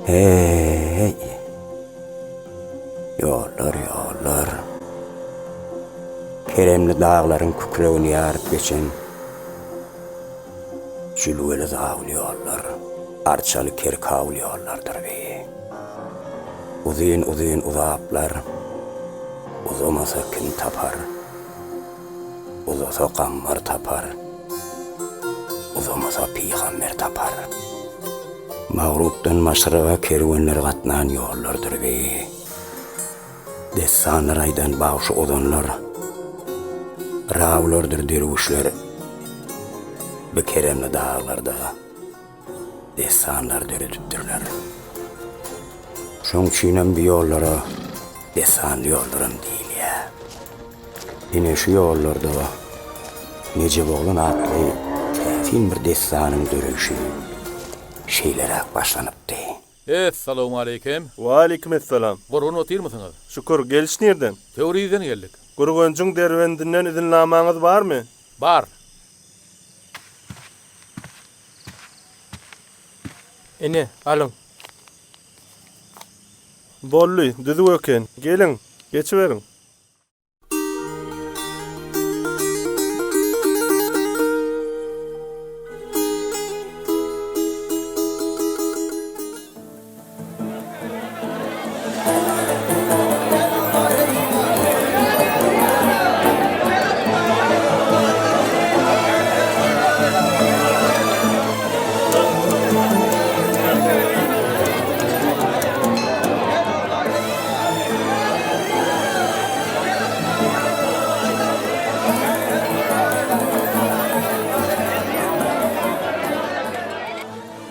Heý! Ýollar, ýollar. Keremli daglaryň kükregini ýaryp geçen jülgeli zawly ýollar, arçaly kerkawly ýollardyr bi. Uzyn-uzyn uzaplar, uzamasa kim tapar? Uzasa gammar tapar, uzamasa pygamber tapar. Magrupdan maşryga kerwenler gatnan ýollardyr bi. Dessanlar aýdan bagşy ozanlar, rawylardyr derwüşler bi keremli daglarda dessanlar döredipdirler. Şoň üçinem bu ýollara dessanly ýollaram diýilýär. Ine şu ýollarda Nejeboglan atly täsin bir dessanyň döreýşi şeýleräk başlanypdy. Essalawmaleýkim. Waleýkim essalam. Gurgun otyrmysyňyz? Şükür, geliş nirden? Töwrizden geldik. Gürgenjiň Derbendinden izinlamaňyz barmy? Bar. Ine, alyň. Boldy, düzüw eken. Geliň, geçiberiň.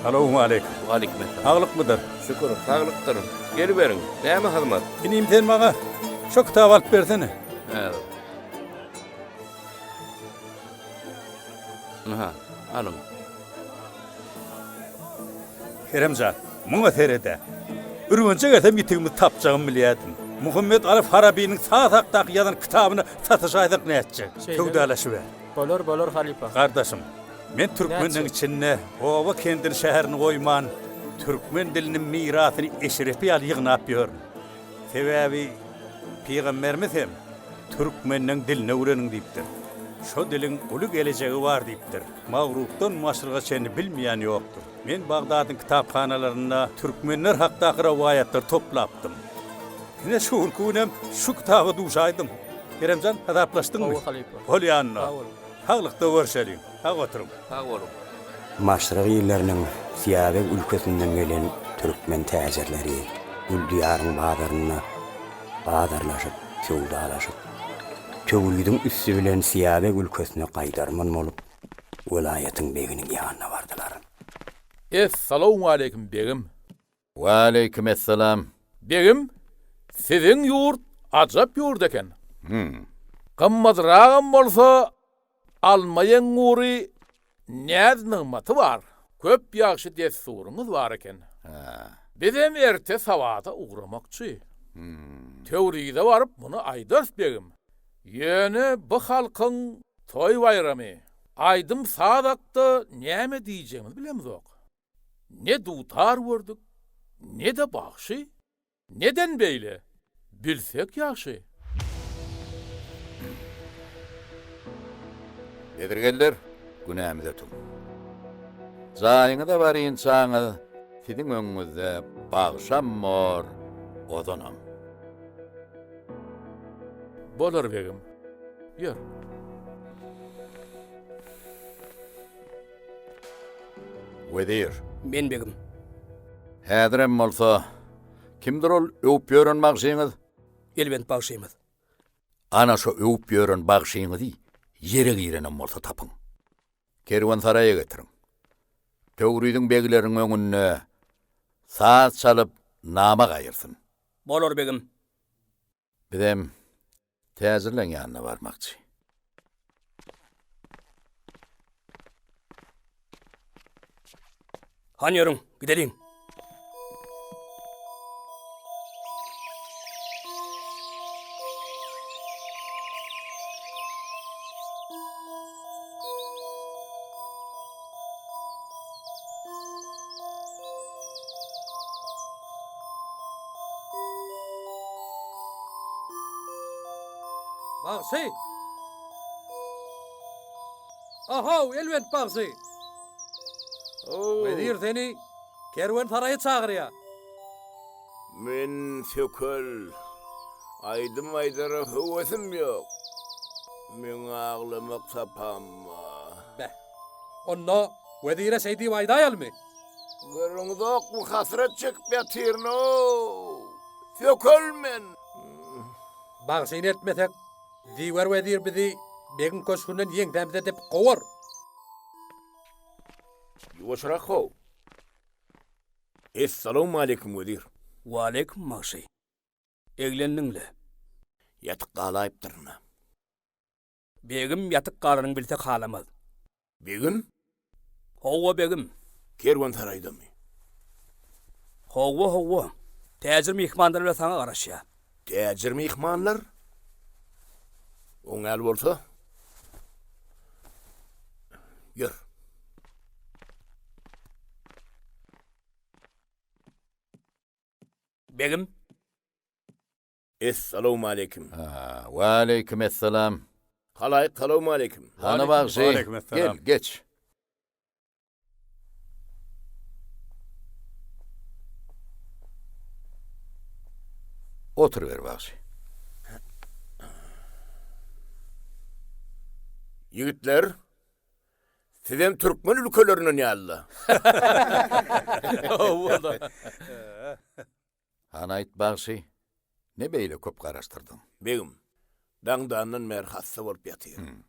Salowmaleýkim. Waleýkim Saglykmydyr? Şükür, saglykdyr. Geliberiň. Näme hyzmat? Inim sen maňa şo kitaby alyp bersene. Häzir. Ynha, alyň. Kerem jan, muňa sered-ä. Ürgenje gelsem ýitigimizi tapjagymy bilýärdim. Muhammet Aly Farabynyň saz hakdaky ýazan kitabyny satyşaýsak nätjek? Söwdalaşyber. Bolar, bolar halypa. Gardaşym, men türkmenleň içinde oba-kendini, şäherini goýman, türkmen diliniň mirasyny eşrepi ýaly ýygnap ýörün. Sebäbi pygamberimiz hem Türkmenleň dilini öwreniň diýipdir. Şo diliň uly gelejegi bar diýipdir. Magrupdan maşryga çenli bilmeýän ýokdur. Men Bagdadyň kitaphanalarynda türkmenler hakdaky rowaýatlary toplapdym. Ine şu günki günem şu kitaba duşaýdym. Keremjan, hasaplaşdyňmy? Hawa, halypa. Bolýanda. Sag boluň. Saglykda görşeliň. Sag oturyň. Sag boluň. Maşryk illeriniň Syýabeg ülkesinden gelen türkmen täjirleri Gül diýaryň bazarynda bazarlaşyp, söwdalaşyp, Töwriziň üsti bilen Syýabeg ülkesine gaýdarman bolup, welaýatyň beginiň ýanyna bardylar. Essalawmaleýkim, begim! Waleýkim essalam. Begim, siziň ýurt ajap ýurt eken. Gymmadragam bolsa, alma ýeňňury näz-nygmaty bar. Köp ýagşy dessuryňyz bar eken. Bizem erte sabada ugramakçy. Töwrize baryp muny aýdarys, begim. Ýöne bu halkyň toý-baýramy, aýdym-saz hakda näme diýjegimizi bilemzok. Ne dutar gördük, ne-de bagşy. Neden beýle? Bilsek ýagşy. Bezirgenler, günämizi ötüň. Jaýyňyza barynçaňyz siziň öňüňizde bagşam bor, ozanam. Bolar begim. Ýör. Wezir. Men begim. Häzirem bolsa, kimdir ol öwüp ýören bagşyňyz? Elbent bagşymyz. Ana şo öwüp ýören bagşyňyzy ýere girenem bolsa tapyň. Kerwensaraýa getiriň. Töwriziň begleriniň öňünde saz çalyp nama gaýyrsyn. Bolar begim. Bizem täjirleň ýanyna barmakçy. Hany ýörüň, gideliň. Bagşy! Ahow, Elbent bagşy! Wezir seni kerwensaraýa çagyrýar. Men sökel. Aýdym aýdara höwesim ýok. Meň aglamak sapam bar. Beh. Onda wezire şeý diýip aýdaýalymy? Göreňzokmy, hasrat çekip ýatyryn-ow. Sökel men. Bagşyny eltmesek, Ziwer wezir bizi begiň köşgünden ýeňsämize depip kowar. Ýuwaşrak how. Essalawmaleýkim wezir. Waleýkim bagşy. Eglendiň-le. Ýatyk galaýypdyryn-a. Begim ýatyk galanyňy bilse halamaz. Begim? Hawa, begim. Kerwensaraýdamy? Hawa, hawa. Täjir myhmanlar bilen saňa garaşýar. Täjir myhmanlar? Oň ýaly bolsa, ýör. Begim. Essalawmaleýkim. Waleýkim essalam. Halaýyk salawmaleýkim. Hany bagşy, gel, geç. Oturyber bagşy. Ýigitler, sizem türkmen ülkelerinden ýaly-la. Hawa-da. Hany aýt bagşy, ne beýle köp garaşdyrdyň? Begim, daňdandan bäri hassa bolup ýatyryn.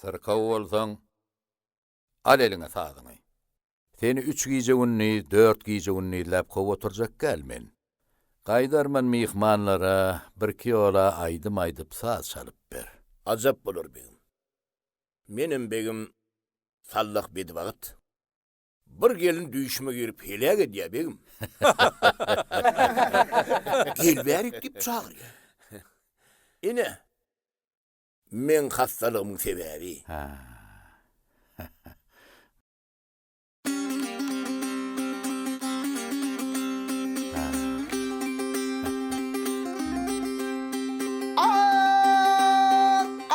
Syrkaw bolsaň, al eliňe sazyňy. Seni üç gije-gündiz, dört gije-gündizläp kowup oturjak däl men. Gaýdarman myhmanlara birki ýola aýdym aýdyp, saz çalyp ber. Ajap bolar, begim. Menem begim, sallah bedibagt. Bir gelin düýşüme girip heläk edýär, begim. Gel bärik diýip çagyrýar. Ine, meň hassalygymyň sebäbi.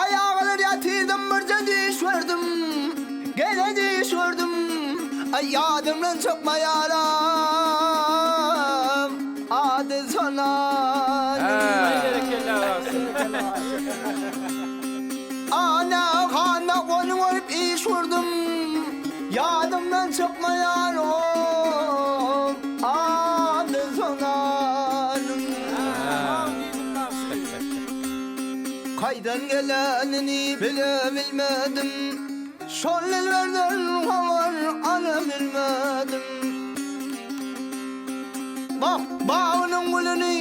Aýagalar ýatyrdym birje düýş gördüm Gele düýş gördüm Aý ýadymdan çykmaýaram Ady Sonanyň Ana hana ony goýup iş gurdum Ýadymdan çykmaýar o Ady Sonanyň. Kaýdan gelenini bilebilmedim Şol dilberden habar alabilmedim. Bak, bagynyň gülüni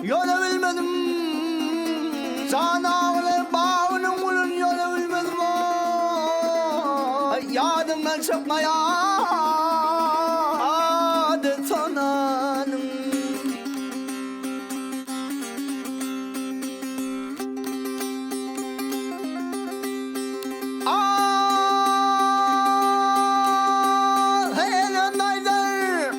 ýola bilmedim. Jan aglar bagynyň gülüni ýola bilmedim. Aý, ýadymdan çykmaýar ady Sonanyň. Ah, Helen aýdar.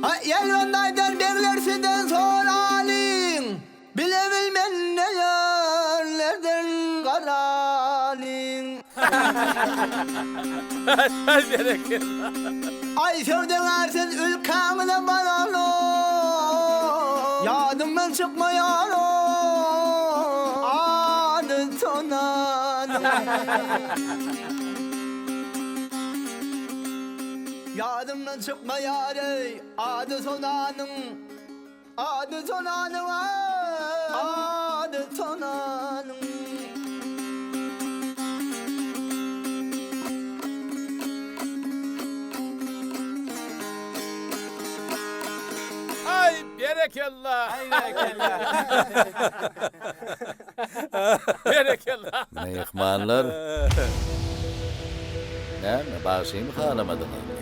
Ha, Elbet aýdar begler sizden soralyň. Bilebilmen ne ýerlerden garalyň. Aý söwdagärsiz ülkäňize baraly. Ýadyňdan çykmaýar ady Sonanyň. Ýadymdan çykmaýar eý, ady Sonanyň, Ady Sonanyň ady Sonanyň. Aý berekella. Aý berekella. Berekella. Myhmanlar, näme, bagşymy halamadyňyzmy?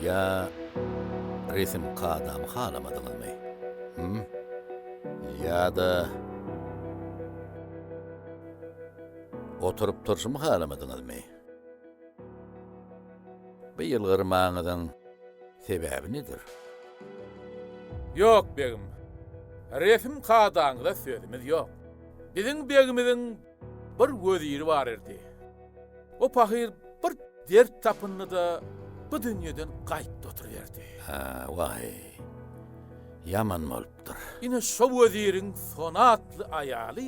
Ýa resim kadamy halamadyňyzmy? Hüm? Ýa-da oturyp-turşumy halamadyňyzmy? Bu ýylgyrmaňyzyň sebäbi nedir? Ýok, begim. Resim kadaňyza sözümiz ýok. Biziň begimiziň bir weziri bar erdi. O pahyr bir dert tapyndy-da, bu dünýeden gaýtdy oturyberdi. Hä, waý, ýaman bolupdyr. Ine, şo weziriň Sona atly aýaly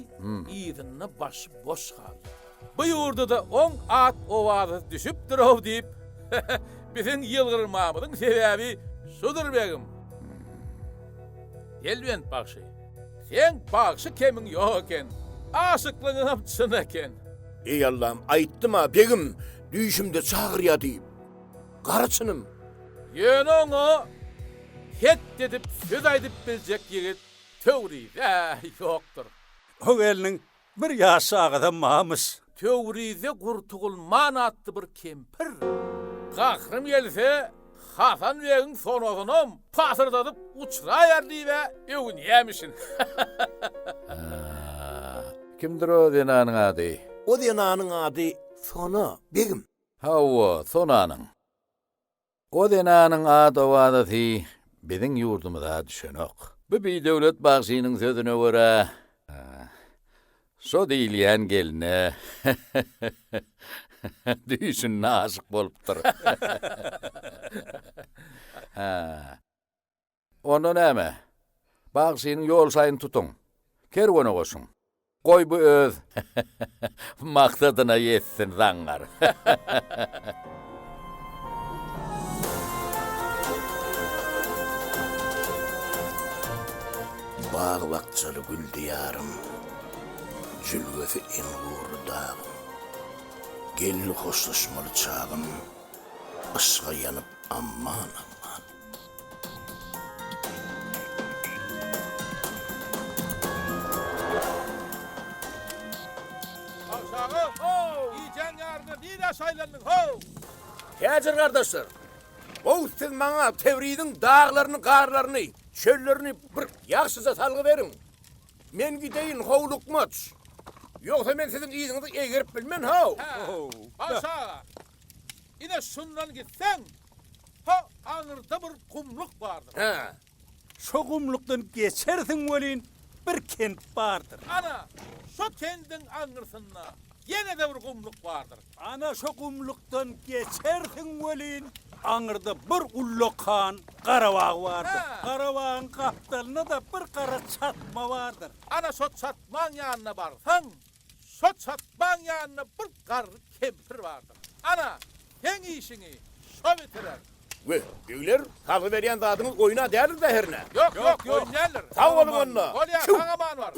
yzynda başy boş galdy. Bu ýurda-da oň at-owazasy düşüpdir-ow diýip, biziň ýylgyrmamyzyň sebäbi şudur, begim. Elbent bagşy, seň bagşy kemiň ýok eken, aşyklygyňam çyn eken. Eý Allam, aýtdym-a, begim, düýşümde çagyrýa diýip. Gara çynym. Ýöne oňa het edip söz aýdyp biljek ýigit Töwrizde ýokdur. O gelniň Bir ýaş çagasam barmyş. Töwrizde Gurtugulman atly bir kempir. Gahrym gelse, Hasan begiň sonasynam pasyrdadyp uçraýar diýib-ä öwünýämişin. Kimdir o zenanyň ady? O zenanyň ady Sona, begim. Hawa, Sonanyň. O zenanyň at-owazasy biziň ýurdumyza düşenok. Bu bidöwlet bagşynyň sözüne görä, şo diýilýän gelne düýşünde aşyk bolupdyr. Hä. Onda näme? Bagşynyň ýol şaýyny tutuň. Kerwene goşuň. Goý bu öz maksadyna ýetsin zaňňar. Bag-bakjaly gül diýarym, Jülgesi engurly dagym. Geldi hoşlaşmaly çagym, Yşga ýanyp amman-amman. Bagşy aga, how! Gijäň ýarynda nirä şaýlandyň, how? Täjir gardaşlar, gowy siz maňa Tebriziň daglaryny, garlaryny, çöllerini bir ýagşyja salgy beriň. Men gideýin howlukmaç. Ýogsa men siziň yzyňyzy egerip bilmen, how! Hä, bagşy aga, Ine şundan gitseň, ho aňyrda bir gumluk bardyr. Hä. Şo gumlukdan geçersiň welin, bir kent bardyr. Ana, şo kendiň aňyrsynda ýene-de bir gumluk bardyr. Ana, şo gumlukdan geçersiň welin, aňyrda bir ullakan gara bag bardyr. Gara bagyň gapdalynda-da bir gara çatma bardyr. Ana, şo çatmaň ýanyna barsaň, Şo çatmaň ýanynda bir garry kempir bardyr. Ana, seň işiňi şo bitirer. We, begler, salgy berýän zadyňyz oýun-a däldir-dä hernä? Ýok, ýok, oýun däldir. Sag boluň onda. Bolýar, sag aman bar.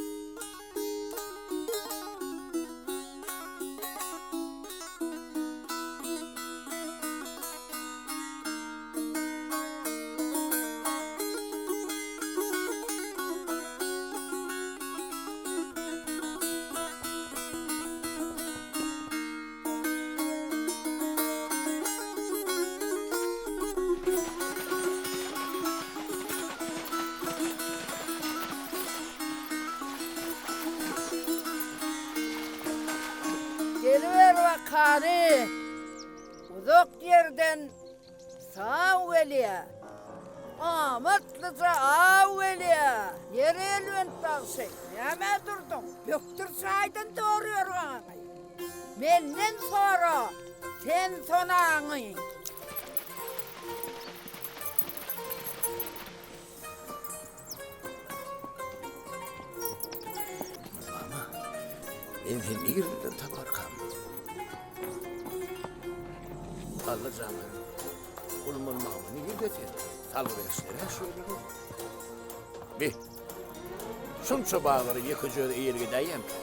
Geliber wakany uzak ýerden Sag gelýä. Amatlyja aw gelýä. Ýeri Elbent bagşy, nämä durduň? Bökdür çaýdan dogry ýorgaňy. Menden sora, sen sonaňy. Mama, men seni nireden taparkam? Alla jana, Gulman mama nirede sen? Salgy berişleri şu ýerlere. Bi, şunça baglary ýekeje özi eýelik edäýemkä?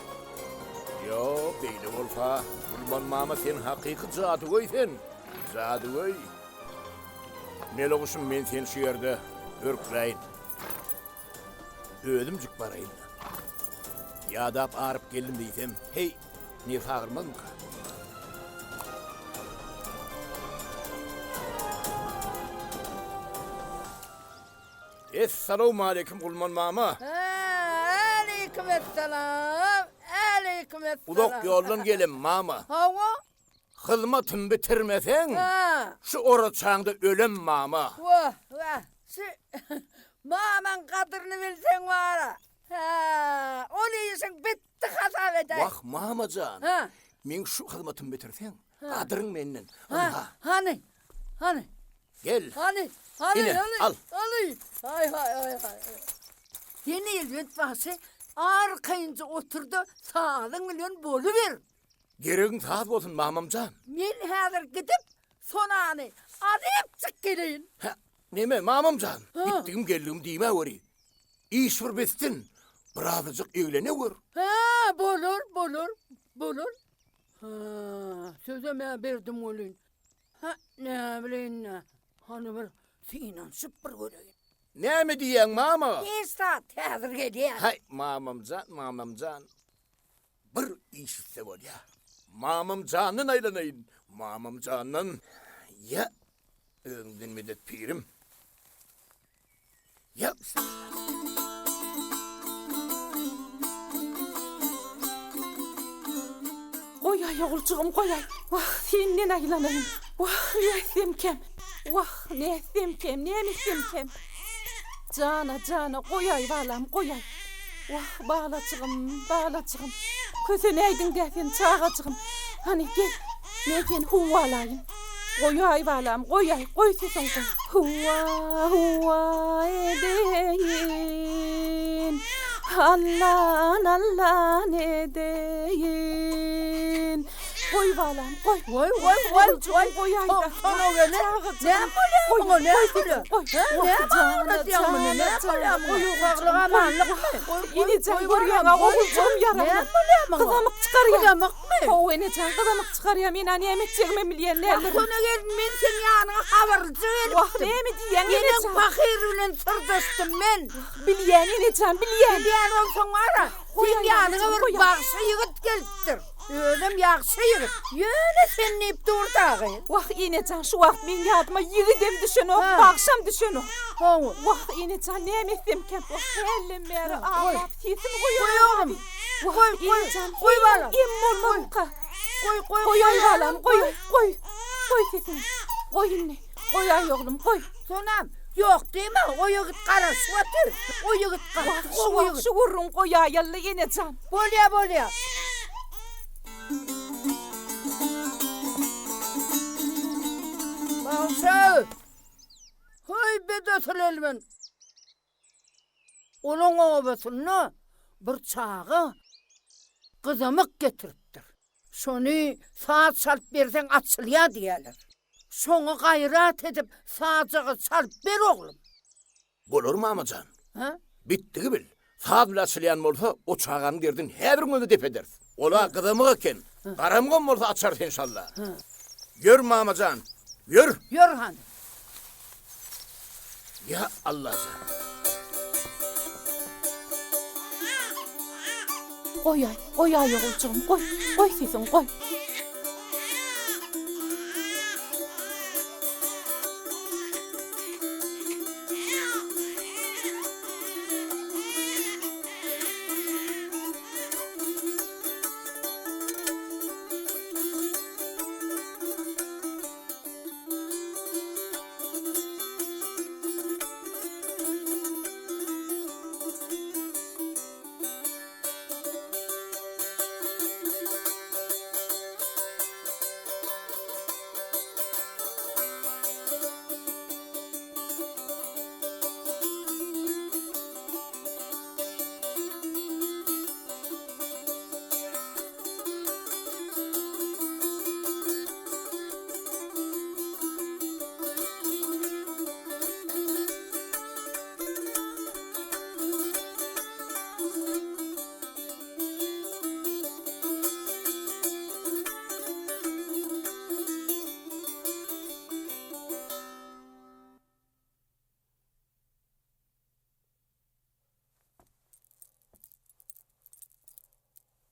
Ýo, beýle bolsa, Gulman mama sen hakyky jadygöý sen, jadygöý. Mele guşum men seni şu ýerde örkläýin. Özümjik baraýyn-da. Ýadap-aryp geldim diýsem, heý, nebsi agyrmazmyka? Essalawmaleýkim Gulman mama. Aleýkim essalam, aleýkim essalam. Uzak ýoldan gelem mama. Hawa. Hyzmatymy bitirmeseň, şu oraçaňda ölem mama. Wah, wah, şu. Mamaň gadyryny bilseň bar-a. Hä, ol işiň bitdi hasap edäý. Wah, mama jan. Hä. Meň şu hyzmatymy bitirseň, gadyryň menden. Hä, Ynha. hany, hany. Gel. Hany, hany, Ine, hany. al. Hany. Haý, haý, haý, haý. Sen Elbent bagşy arkaýynja otur-da, sazyň bilen boluber. Geregiň saz bolsun, mamam jan. Men häzir gidip, Sonany alypjyk geleýin. Hä, neme, mamam jan, gitdigim geldigim diýmäweri. Iş bir bitsin, birazajyk eglenewür. Hä, bolar, bolar, bolar. Hä, sözem-ä berdim welin. Hä, näbileýin-dä, hany bir synanyşyp bir göreýin. Näme diýýäň, mama? Hiç zat, häzir gelýän. Haý, mamam jan, mamam jan. Bir iş etse bolýa. Mamam jandan aýlanaýyn, mamam jandan. Ýa, özüňden medet pirim. Ýa, bismillah. Goýaý, oguljygym, goýaý. Wah, senden aýlanaýyn. Wah, nätsemkäm? Wah, nätsemkäm, näme etsemkäm? Jana, jana, goýaý, balam, goýaý. Wah, balajygym, balajygym. Kösenäýdiň-dä sen, çagajygym. Hany, gel, men seni huwwalaýyn. Goýaý, balam, goýaý, goý sesiňi goý. Huwwa, huwwa edeýin. Allan, allan edeýin. Goý balam, goý. Goý, goý, goý, goý, goýaý-da. Soňa gelen, näme bolýar muňa, näme bolýar? Hä, näme agladýaň muny, näme bolýar muňa? Saglyk amanlykmy? Enejan görýäň-ä, oguljygym ýaraly. Näme bolýar muňa? Gyzamyk çykarýar. Gyzamykmy? Hawa, enejan, gyzamyk çykarýar. Men-ä näme etjegimem bilýän däldirin. Wah, Sona gelin, men seň ýanyňa habarlyja gelipdim. Wah, näme diýýäň, enejan? Eneň pahyr bilen syrdaşdym men. Bilýän, enejan, bilýän. Bilýän bolsaň bar-a, seň ýanyňa bir bagşy ýigit gelipdir. Özem ýagşy ýigit. Ýöne sen diýip dur dagy. Wah, enejan, şu wagt meň ýadyma ýigidem düşenok, bagşam düşenok. Hawa. Wah, enejan, näme etsemkäm? Wah, hälden bäri aglap, sesim Goý goýanok. oglum. Wah, Goý, goý, enejan, goý balam. em bolmamyka? Goý, goý, Goýaý balam, goý, goý. Goý sesiňi. Goý indi. Goýaý oglum, goý. Sonam, ýok diýme, o ýigit garaşyp otyr. O ýigit gaty gowy ýigit. Şu gürrüň goýaýaly, enejan. Bolýa, bolýa. Bagşy! Höý, bedesil elben! Olaň obasynda bir çaga gyzamyk getiripdir. Şony saz çalyp berseň açylýar diýýärler. Şoňa gaýrat edip sazjagaz çalyp ber oglum. Bolar mamajan. Hä? Bitdigi bil. Saz bile açylýan bolsa, o çaganyň derdini häziriň özünde dep ederis. Ol-a gyzamyk eken. Garamygam bolsa açarys enşalla. Ýör mamajan, ýör! Ýör hany. Ýa Allajan! Goýaý, goýaý oguljygym, goý, goý sesiňi, goý.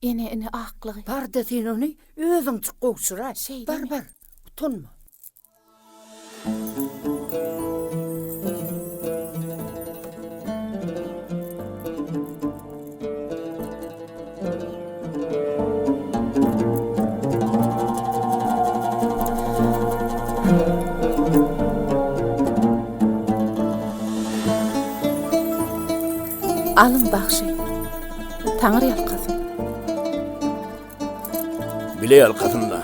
Ene ine aklygy. Bar-da sen ony özüňjik gowşuraý. Şeýlemi? Bar, bar, utanma. Alyň bagşy. Taňry ýalkasyn. Bile ýalkasyn-da.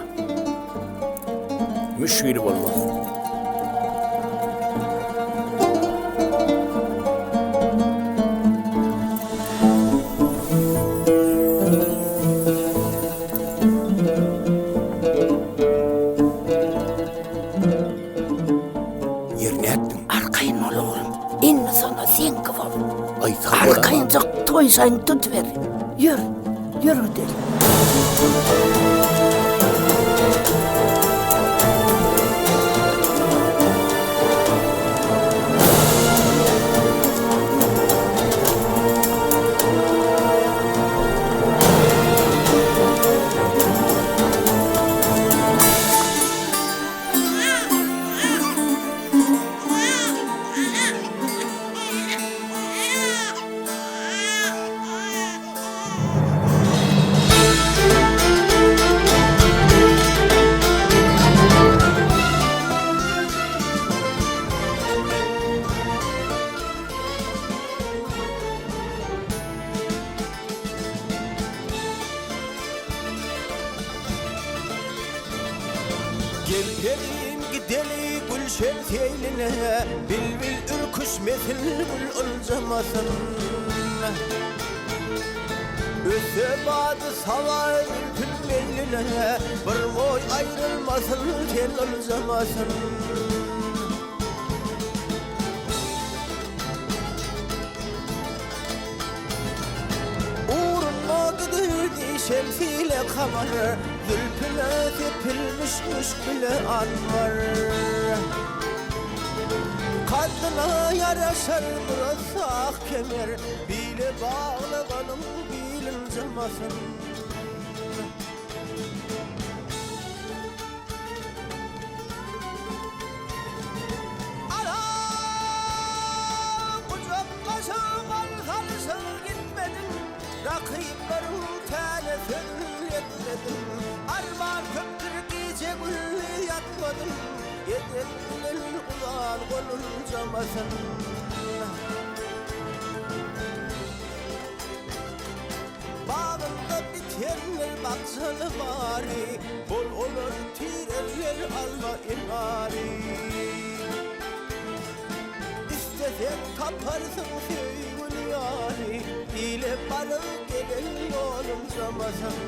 Müşgili bolmaz. Ýeri nätdiň? Arkaýyn bol oglum. Indi sona seňki bol. Aý, sag bol. Arkaýynjak toý şaýyny tutuber. Ýör, ýör gidelim. Gel perim gideli gülşen seýline, Bilbil ürküşmesin, gül ynjamasyn. Ötse bady saba zülpün meýline, Bir boý aýrylmasyn, ten ynjamasyn. Ugrunda gidirdi şems ile kamar, Zülpüne sepilmiş müşk bile anbar. Kaddyna ýaraşar murassa ak kemer, Bile baglaganyň bilin jamasyn. Ala gujaklaşyp gol salyşyp gitmediň, Rakyplaryň täne sözün etmediň. Arman köpdür gije-gündiz ýatmadym, Edep bilen uzan golun jamasyn. Bagynda bitenler bakjaly bary, Bol olar tirenler alma enary. Isleseň taparsyň söýgüli ýary, Ile baryp gelen ýoluň jamasyn.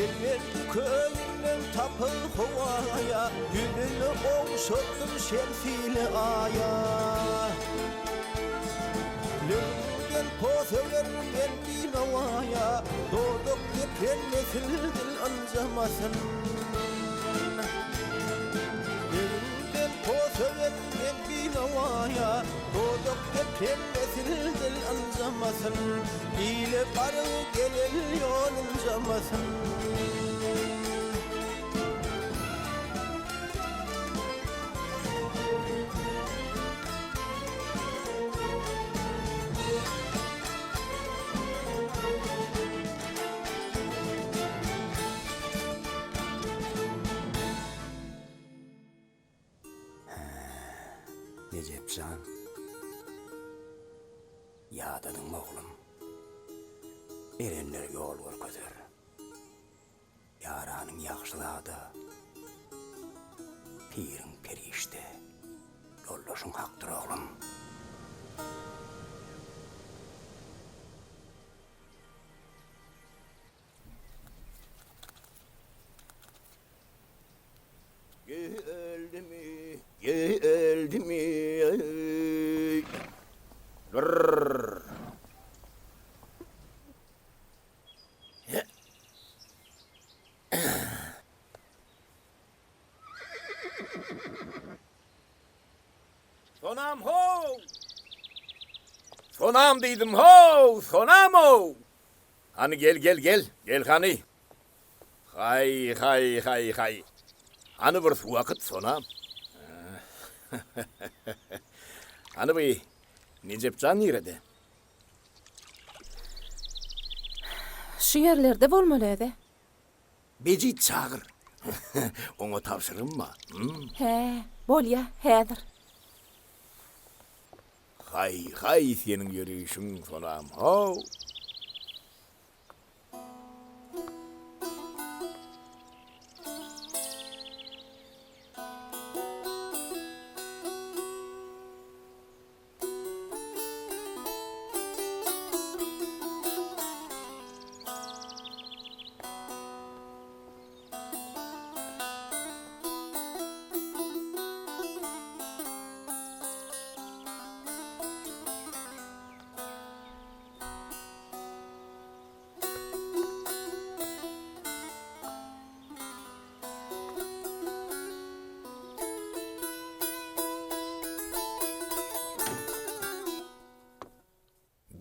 Elberdi köýünden tapyl howaýa, Ýüzüni ogşatdym şemsili aýa. Lüňňüden posa ber men binowaýa, Dodak deprenmesin, dil ynjamasyn. Lüňňüden posa ber men binowaýa, Dodak deprenmesin, dil ynjamasyn. Ile baryp gelen ýolun jamasyn. Nejep jan. Ýadadyňmy oglum? Erenler ýol görkezer. Ýaranyň ýagşyzada, piriň perişde, ýoldaşyň hakdyr oglum. Geldimi, geldimi, eý. Brrr. Sonam how! Sonam diýdim how, sonam-ow! Hany gel, gel, gel, gel hany. Haý, haý, haý, haý. Hany bir suw akyt, Sonam. Hany bi Nejep jan nirede? Şu ýerlerde bolmaly özi. Bejit çagyr. Oňa tabşyrygym bar. Hä, bolýa, häzir. Haý, haý, seniň ýörişiň, Sonam, how!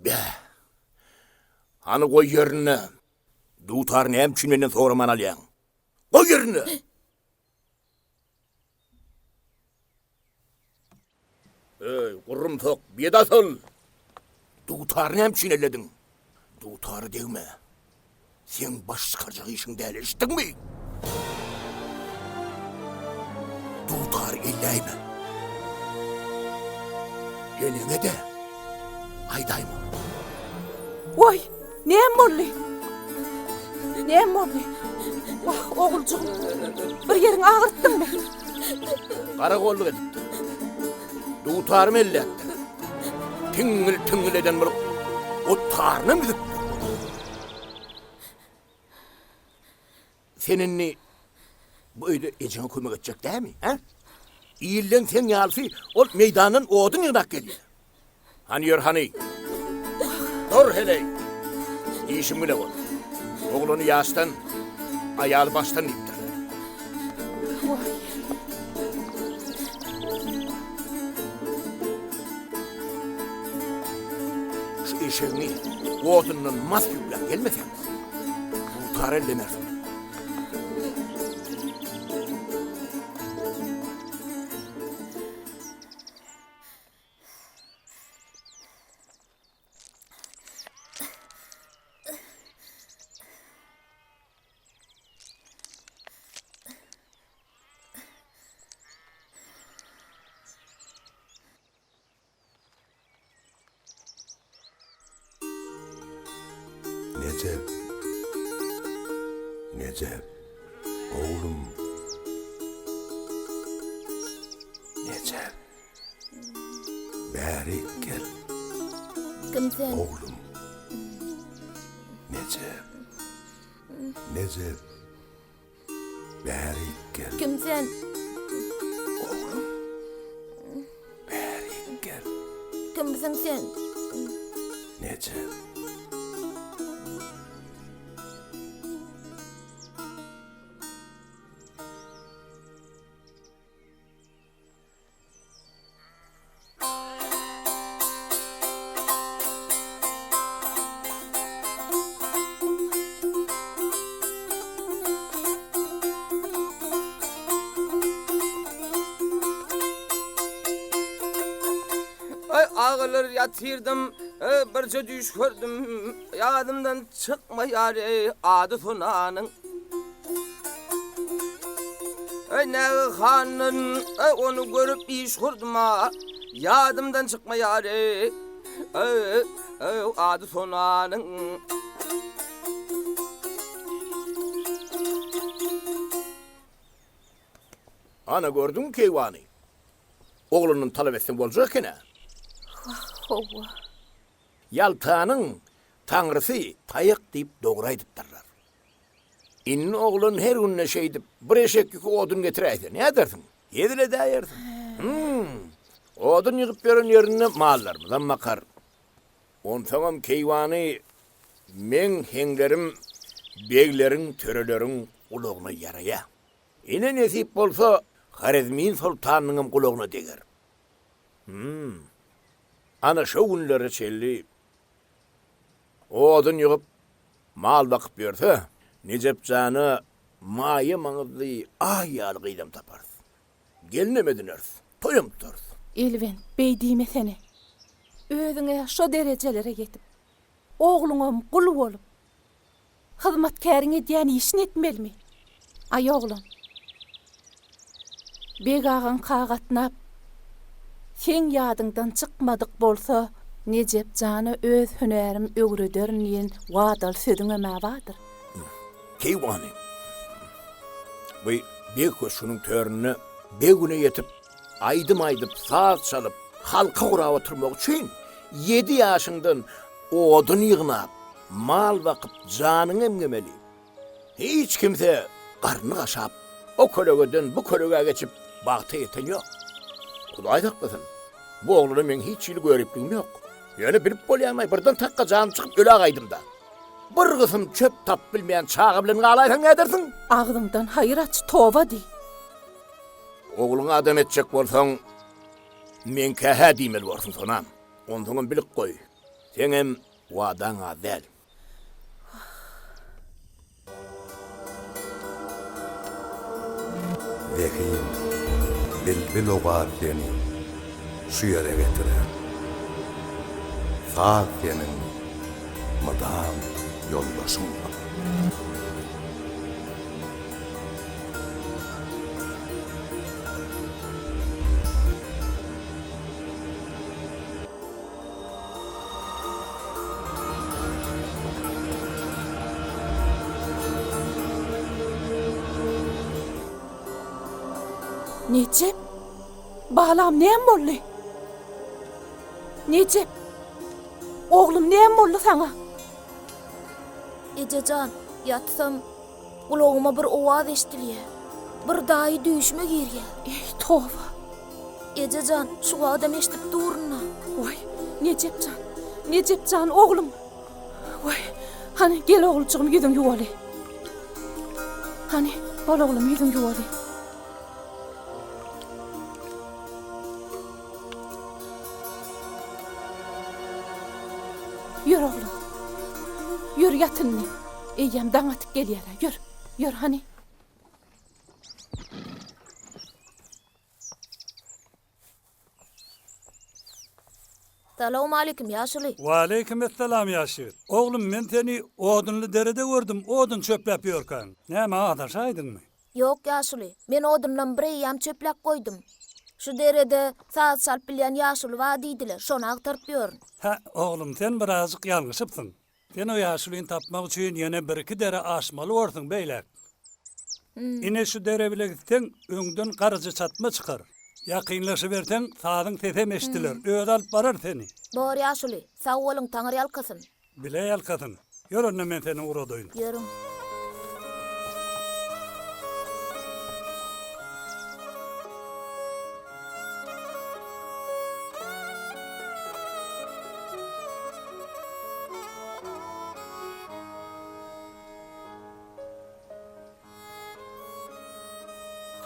Bäh! Hany goý ýerine! Dutary näme üçin menden soraman alýaň? Goý ýerine! Eý, gurrumsak, bedasyl! Dutary näme üçin ellediň? Dutara degme. Seň baş çykarjak işiň däl, eşitdiňmi? Dutary elläýme. Eneňe-de aýdaýma. Waý, näme boldy? Näme boldy? Wah, oguljygym, bir ýeriňi agyrtdyňmy? Garagolluk edipdir. Dutarymy elläpdir. Tiňňil-tiňňil eden bolup, o tarynam üzüpdir. Sen indi bu öýde ejeňe kömek etjek dälmi, hä? Ilden seň ýalysy ol meýdandan odun ýygnap gelýär. Hany ýör hany. Dur heleý. Işiň bile bol. Oglany ýaşdan, aýaly başdan diýipdirler. Waý. Şu eşegiňi odundan mas ýükläp gelmeseň, dutar ellemersiň. Nejep. Nejep. Oglum. Nejep. Bärik gel. Kim sen? Oglum. Nejep. Nejep. Bärik gel. Kim sen? Oglum. Bärik gel. Kimsiň sen? Nejep. Aý agalar ýatyrdym, birje düýş gördüm, ýadymdan çykmaýar eý ady Sonanyň. Eý nägehandan eý ony görüp iş gurdum-a, ýadymdan çykmaýar eý, eý, eý ady Sonanyň. Ana gördüňmi keýwany? Oglundan talap etseň boljak eken-ä. Wah, hawa. Ýaltanyň taňrysy taýak diýip dogry aýdypdyrlar. Indi oglan her günde şeýdip bir eşek ýüki odun getiräýse, nädersiň? Hezil edäýersiň. Hüm. Odun ýygyp ýören ýerinde mallarymyzam bakar. Onsoňam keýwany meň heňlerim begleriň, töreleriň gulagyna ýaraýa. Ine nesip bolsa, Horezmin soltanynyňam gulagyna deger. Hüm. Ana şo günlere çenli odun ýygyp, mal bakyp ýörse, Nejep jana maýa maňyzly aý ýaly gyzam taparys. Gelinem edineris, toýam tutarys. Elbent, beý diýmesene. Özüň-ä şo derejelere ýetip, ogluňam gul bolup, hyzmatkäriň edýän işini etmelimi? Aý oglan. Beg agaňka gatnap, seň ýadyňdan çykmadyk bolsa, Nejep jana öz hünärim öwrederin diýen wadaly sözüňem-ä bardyr. Keýwany, bu beg köşgüniň töründe beg güne ýetip, aýdym aýdyp, saz çalyp, halka gurap oturmak üçin ýedi ýaşyňdan odun ýygnap, mal bakyp, janyňy emgemeli. Hiç kimse garny gaşap, o kölegeden bu kölegä geçip, bagta ýeten ýok. Hudaý saklasyn, bu oglana meň hiç hili göripligim ýok. Ýöne bilip bolýarmaý, birden takga janym çykyp öle gaýdym-da. Bir gysym çöp tapyp bilmeýän çaga bilen galaýsaň nädersiň? Agzyňdan haýyr aç, toba diý. Ogluňy adam etjek bolsaň, meňkä hä diýmeli borsuň, sonam. Onsoňam bilip goý, seňem wadaň az däl. Zehin, bilbil owaz seni şu ýere getirer. Saz seniň mydam ýoldaşyňdyr. Nejep? Balam näme boldy? Nejep? Oglum näme boldy saňa? Eje jan, ýatsam, gulagyma bir owaz eşidilýär. Bir daýy düýşüme girýär. Eý, toba! Eje jan, şu wagtam eşidip durun-a. Waý, Nejep jan, Nejep jan, oglum! Waý, hany, gel oguljygym, ýüzüňi ýuwaly. Hany, bol oglum, ýüzüňi ýuwaly. Ýör oglum. Ýör ýat indi. Eýýäm daň atyp gelýär-ä. Ýör, ýör hany. Salowmaleýkim, ýaşuly. Waleýkim essalam, ýaş ýigit. Oglum, men seni odunly derede gördüm, odun çöpläp ýörkäň. Näme, azaşaýdyňmy? Ýok, ýaşuly, men odundan bir eýýäm çöpläp goýdum. Şu derede saz çalyp bilýän ýaşuly bar diýdiler, şony agtaryp ýörün. Hä, oglum, sen birazjyk ýalňyşypsyň. Sen o ýaşulyny tapmak üçin ýene birki dere aşmaly borsuň, beýläk. Ine şu dere bile gitseň, öňden garyjy çatma çykar. Ýakynlaşyberseň, sazyň sesem eşidiler, özi alyp barar seni. Bor ýaşuly, sag boluň, Taňry ýalkasyn. Bile ýalkasyn. Ýör onda men seni ugradaýyn. Ýörüň.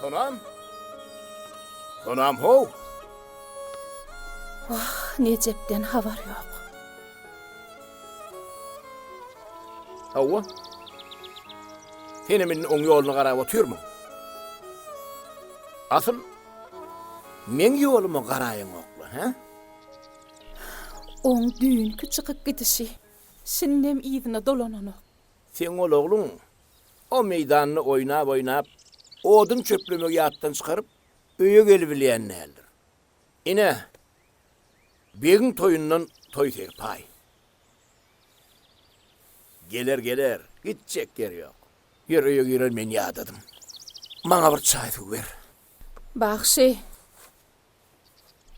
Sonam? Sonam how? Wah, Nejepden habar ýok. Hawa. Senem indi oň ýoluna garap otyrmyň? Asyl meň ýoluma garaýaňok-la, hä? Oň düýnki çykyp gidişi şindem yzyna dolananok. Seň ol ogluň o meýdanda oýnap-oýnap, odun çöplemegi ýatdan çykaryp, öýe gelibilýän däldir. Ine, begiň toýundan toý serpaý. Geler, geler, gitjek ýeri ýok. Ýör, öýe girer, men ýadadym. Maňa bir çaý-suw ber. Bagşy,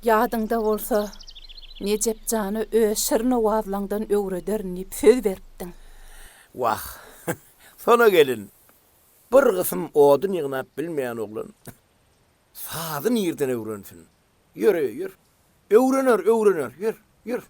Ýadyňda bolsa, Nejep jana öz şirin owazlaňdan öwrederin diýip söz beripdiň. Wah, Sona gelin, bir gysym odun ýygnap bilmeýän oglan sazy nirden öwrensin? Ýör öýe, ýör. Öwrener, öwrener, ýör, ýör.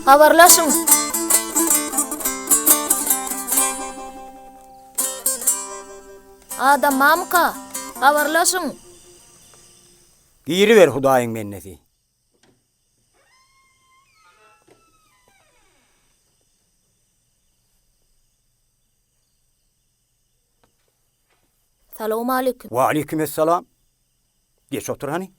Habarlaşyň. Adam bamyka? Habarlaşyň. Giriber Hudaýyň bendesi. Salowmaleýkim. Waleýkimessalam. Geç otur hany.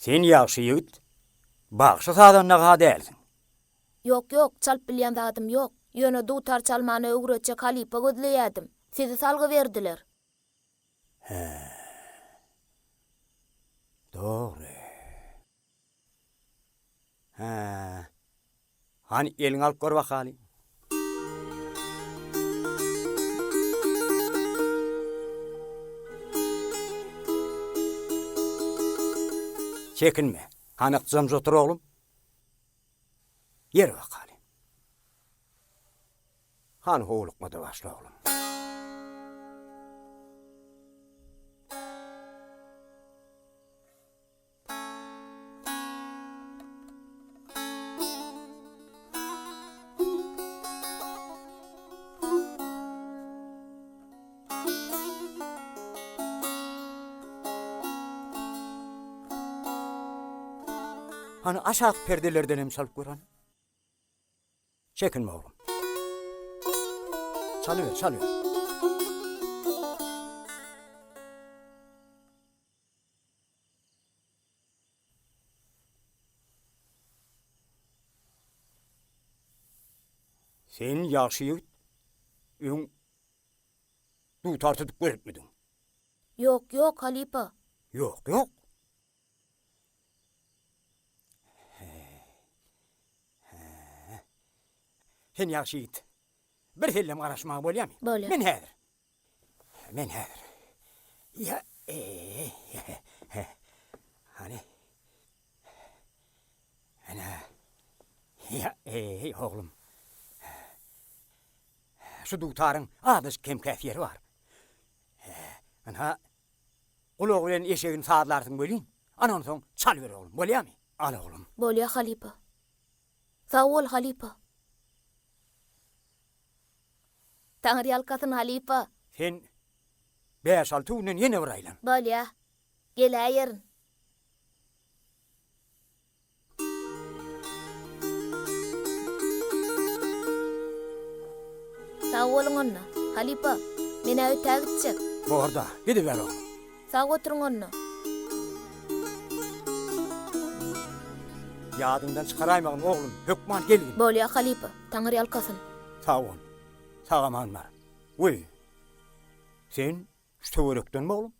Sen ýagşy ýigit, bagşy-sazanda-ha dälsiň. Ýok, ýok, çalyp bilýän zadym ýok. Ýöne dutar çalmany öwretjek halypa gözleýärdim. Sizi salgy berdiler. Hä. Dogry. Hä. Hany eliňe alyp gör bakaly. Çekinme. Hany ykjamja otur oglum. Ýeri bakaly. Hany howlukma-da başla oglum. Hany aşaky perdelerden hem çalyp gör hany. Çekinme oglum. Çalyber, çalyber. Sen ýagşy ýigit, öň dutar tutup görüpmidiň? Ýok, ýok, halypa. Ýok, ýok. Sen ýagşy ýigit. Bir sellem garaşmaga bolýamy? Bolýar. Men häzir. Men häzir. Ýa, eý, hany. Ene. Ýa, eý, oglum. Şu dutaryň azajyk kem-käs ýeri bar. Ynha, gulagy bilen eşegini sazlarsyň welin, ana onsoň çalyber oglum, bolýamy? Al oglum. Bolýa halypa. Sag bol halypa. Taňryýalkasyn halypa. Sen bäş-alty günden ýene bir aýlan. Bolýa. Geläýerin. Sag boluň onda, halypa. Men-ä ötä gitjek. Bor-da, gidiber oglum. Sag oturyň onda. Ýadyňdan çykaraýmagyn, oglum, hökman gelgin. Bolýa, halypa. Taňryýalkasyn. Sag bol. Sag-aman bar. Wiý, sen şu töwerekdenmi, oglum?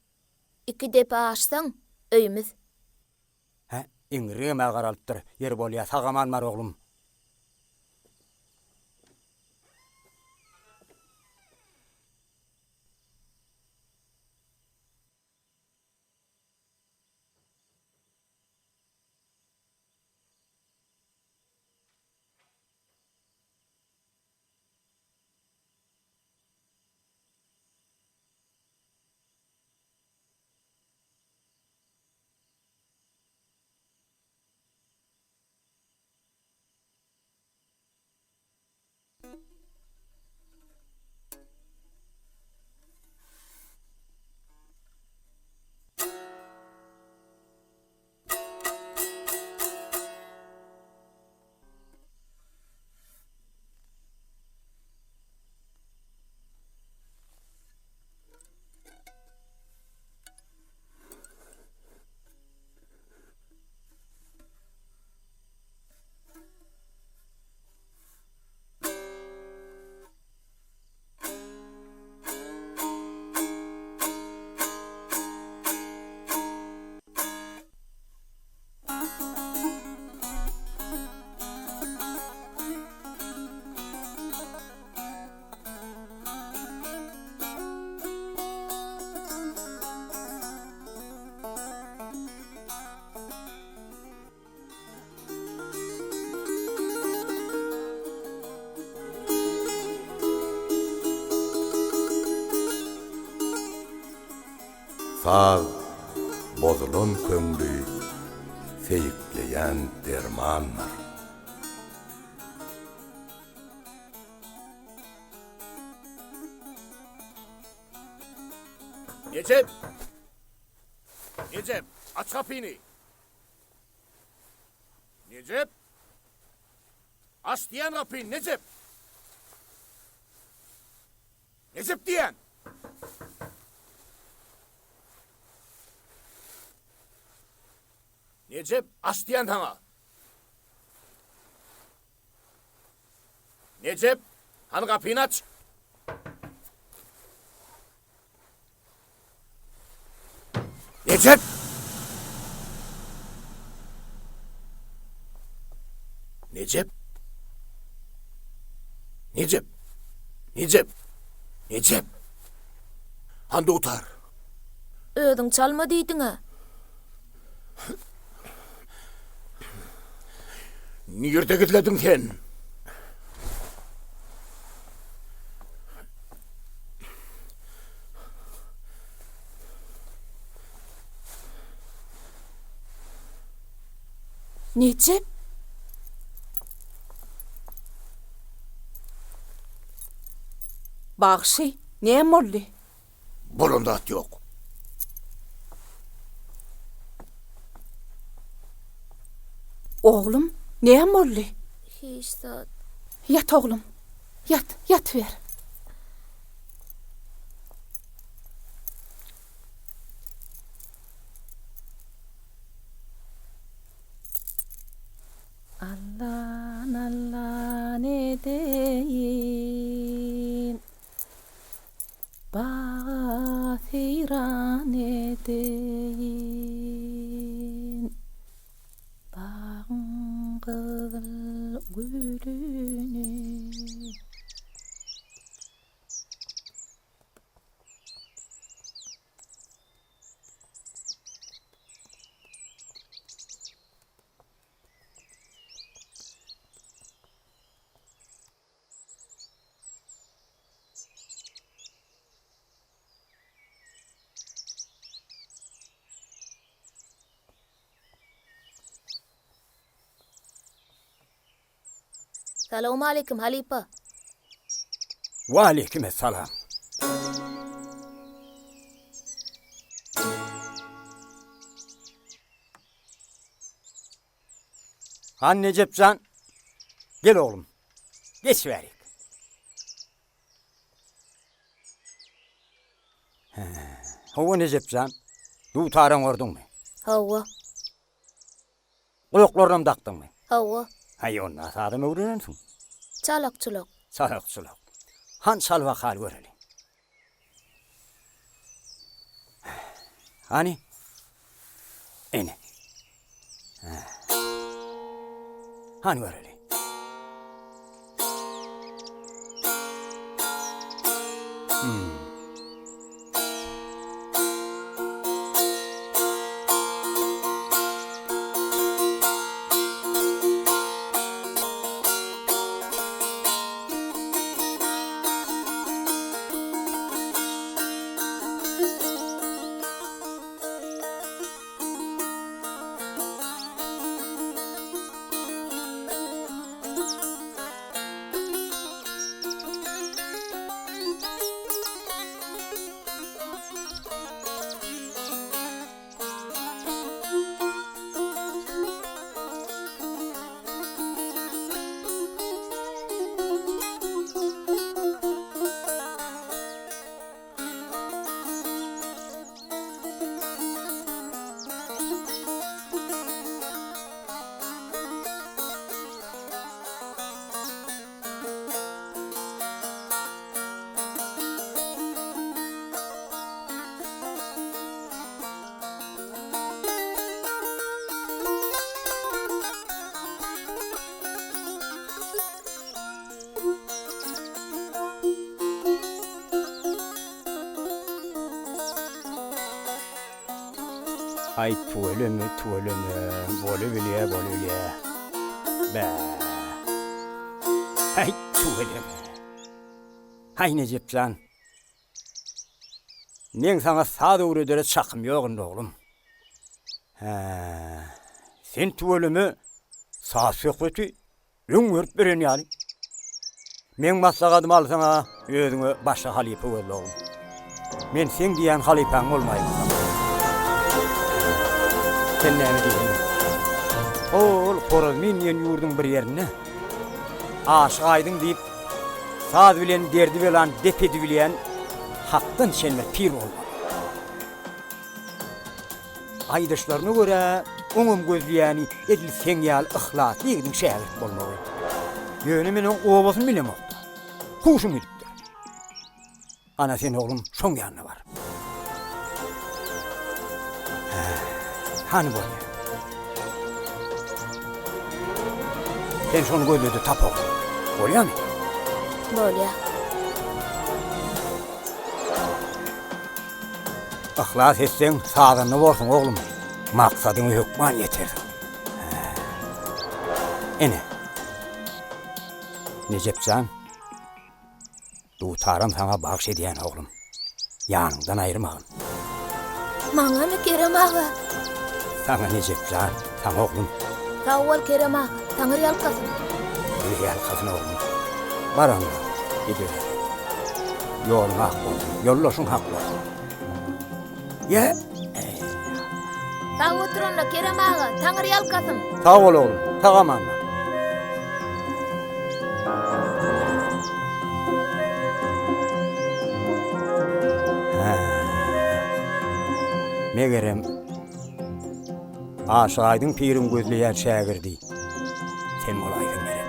Iki depe aşsaň, öýümiz. Hä, iňrigem-ä garalypdyr. Ýeri bolýa, sag-aman bar, oglum. Saz bozulan köňli seýikleýän dermandyr. Nejep! Nejep, aç gapyny! Nejep! Aç diýýän gapyny, Nejep! Nejep diýýän! Nejep, aç diýýän saňa! Nejep, hany gapyny aç! Nejep! Nejep! Nejep! Nejep! Nejep! Hany dutar? Özüň çalma diýdiň-ä. Nirde gizlediň sen? Nejep? Bagşy, näme boldy? Bolan zat ýok. Oglum, näme boldy? Hiç zat. Ýat oglum, ýat, ýatyber. Allan, allan edeýin. Baga seýran edeýin. Bagyň gyzyl gülüni. Salowmaleýkim, halypa. Waleýkimessalam. Han Nejep jan, gel oglum, geç bärik. Hawa Nejep jan, dutaryň gördüňmi? Hawa. Gulaklarynam dakdyňmy? Hawa. Haý, onda sazam öwrenensiň. Çalak-çulak. Çalak-çulak. Han çal bakaly göreli. Hany? Ene. Hany göreli. Hmm. Aý tüweleme tüweleme bolubilýä bolubilýä. Bä. Aý tüweleme. Aý Nejep jan. Meň saňa saz öwredere çakym ýok indi oglum. Hä, sen tüweleme saz söhbeti öň görüp beren ýaly. Meň maslahatymy alsaň-a özüňe başga halypa gözle oglum. Men seň diýýän halypaň bolmaýyn. Sen näme diýseň. Hol Horezmin diýen ýurduň bir ýerinde Aşyk Aýdyň diýip saz bilen derdi-belany dep edibilýän hakdan çenli pir bolmaly. Aýdyşlaryna görä, oňam gözleýäni edil seň ýaly yhlasly ýigidiň şägirt bolmagy. Ýöne men oň obasyny bilemok-da. Huşum gidipdir. Ana sen oglum şoň ýanyna bar. Hä, hany bolýa. Sen şony gözle-de tap oglum. Bolýamy? Bolýa. Yhlas etseň sazanda borsuň oglum. Maksadyňa hökman ýetersiň. Hä. Ene. Nejep jan. Dutaram saňa bagş edýän oglum. Ýanyňdan aýyrmagyn. Maňamy Kerem aga? Saňa Nejep jan, saňa oglum. Sag bol Kerem aga, Taňry ýalkasyn. Bizi ýalkasyn oglum. Bar onda, gidiber. Ýoluň ak bolsun, ýoldaşyň hak bolsun. Ýe! Sag otur onda Kerem aga, Taňry ýalkasyn. Sag bol oglum, sag aman bar. Hä. Megerem, Aşyk Aýdyň piriň gözleýän şägirdi sen bolaýsaň gerek.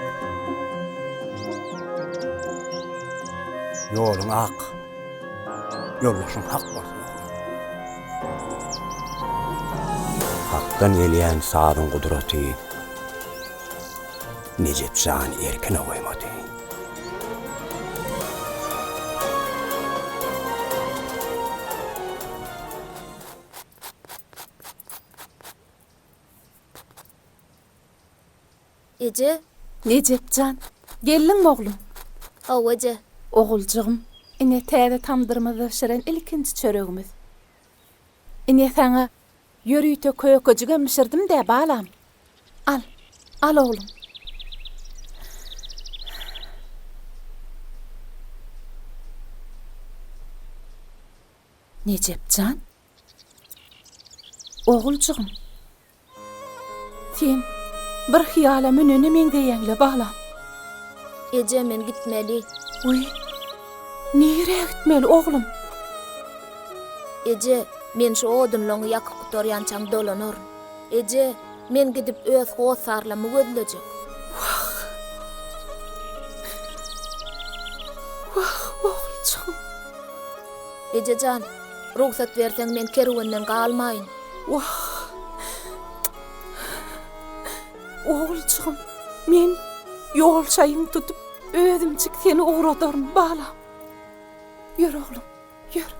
Ýoluň ak. Ýoldaşyň hak bolsun oglum. Hakdan gelýän sazyň gudraty Nejep jany erkine goýmady. Eje. Nejep jan, geldiňmi oglum? Hawa, eje. Oguljygym, ine täze tamdyrymyzda bişiren ilkinji çöregimiz. Ine saňa ýörite kökejigem bişirdim-dä, balam. Al, al oglum. Nejep jan, Oguljygym, sen bir hyýala münene meňzeýäň-le, balam. Eje, men gitmeli. Wiý, nirä gitmeli, oglum? Eje, men şu odunlaňy ýakyp gutarýançaň dolanaryn. Eje, men gidip öz hossarlamy gözlejek. Wah! Wah, oguljygym! Eje jan, rugsat berseň men kerwenden galmaýyn. Wah! Oguljygym, men ýol şaýyň tutup, özümjik seni ugradaryn, balam. Ýör, oglum, ýör.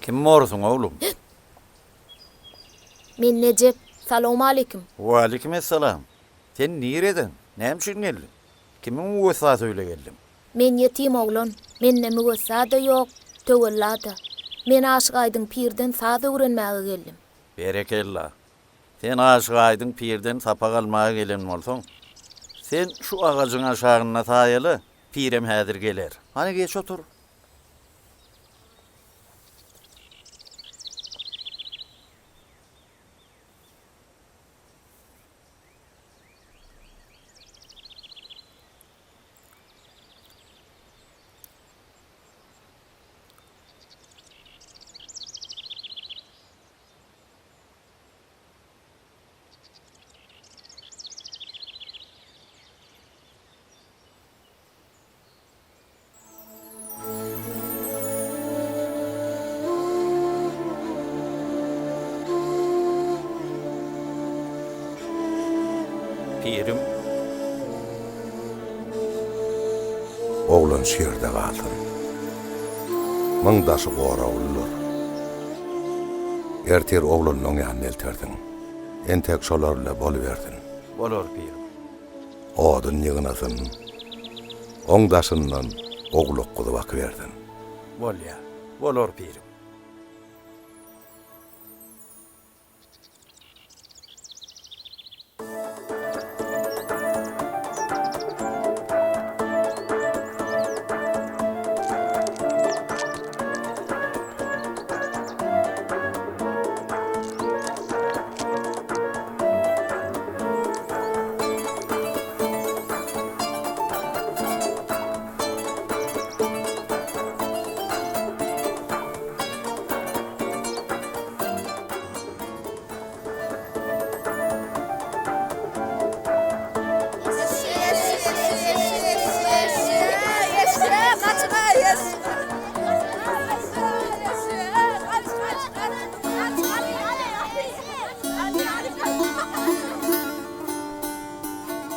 Kim borsuň, oglum? Men Nejep. Salowmaleýkim. Waleýkim essalam. Sen nireden? Näme üçin geldiň? Kimiň müwessasy bile geldiň? Men ýetim oglan. Mende müwessa-da ýok, töwella-da. Men Aşyk Aýdyň pirden saz öwrenmäge geldim. Berekella. Sen Aşyk Aýdyň pirden sapak almaga gelen bolsaň, sen şu agajyň aşagynda saýala, pirem häzir geler. Hany geç otur. Pirim. Oglan şu ýerde galsyn. Myň daşy goraglydyr. Ertir oglanlaň ýanyna eltersiň. Entek şolar bile bolubersin. Bolar, pirim. Odun ýygnasyn. Oň daşyndan owlak-guzy bakybersin. Bolýa. Bolar, pirim.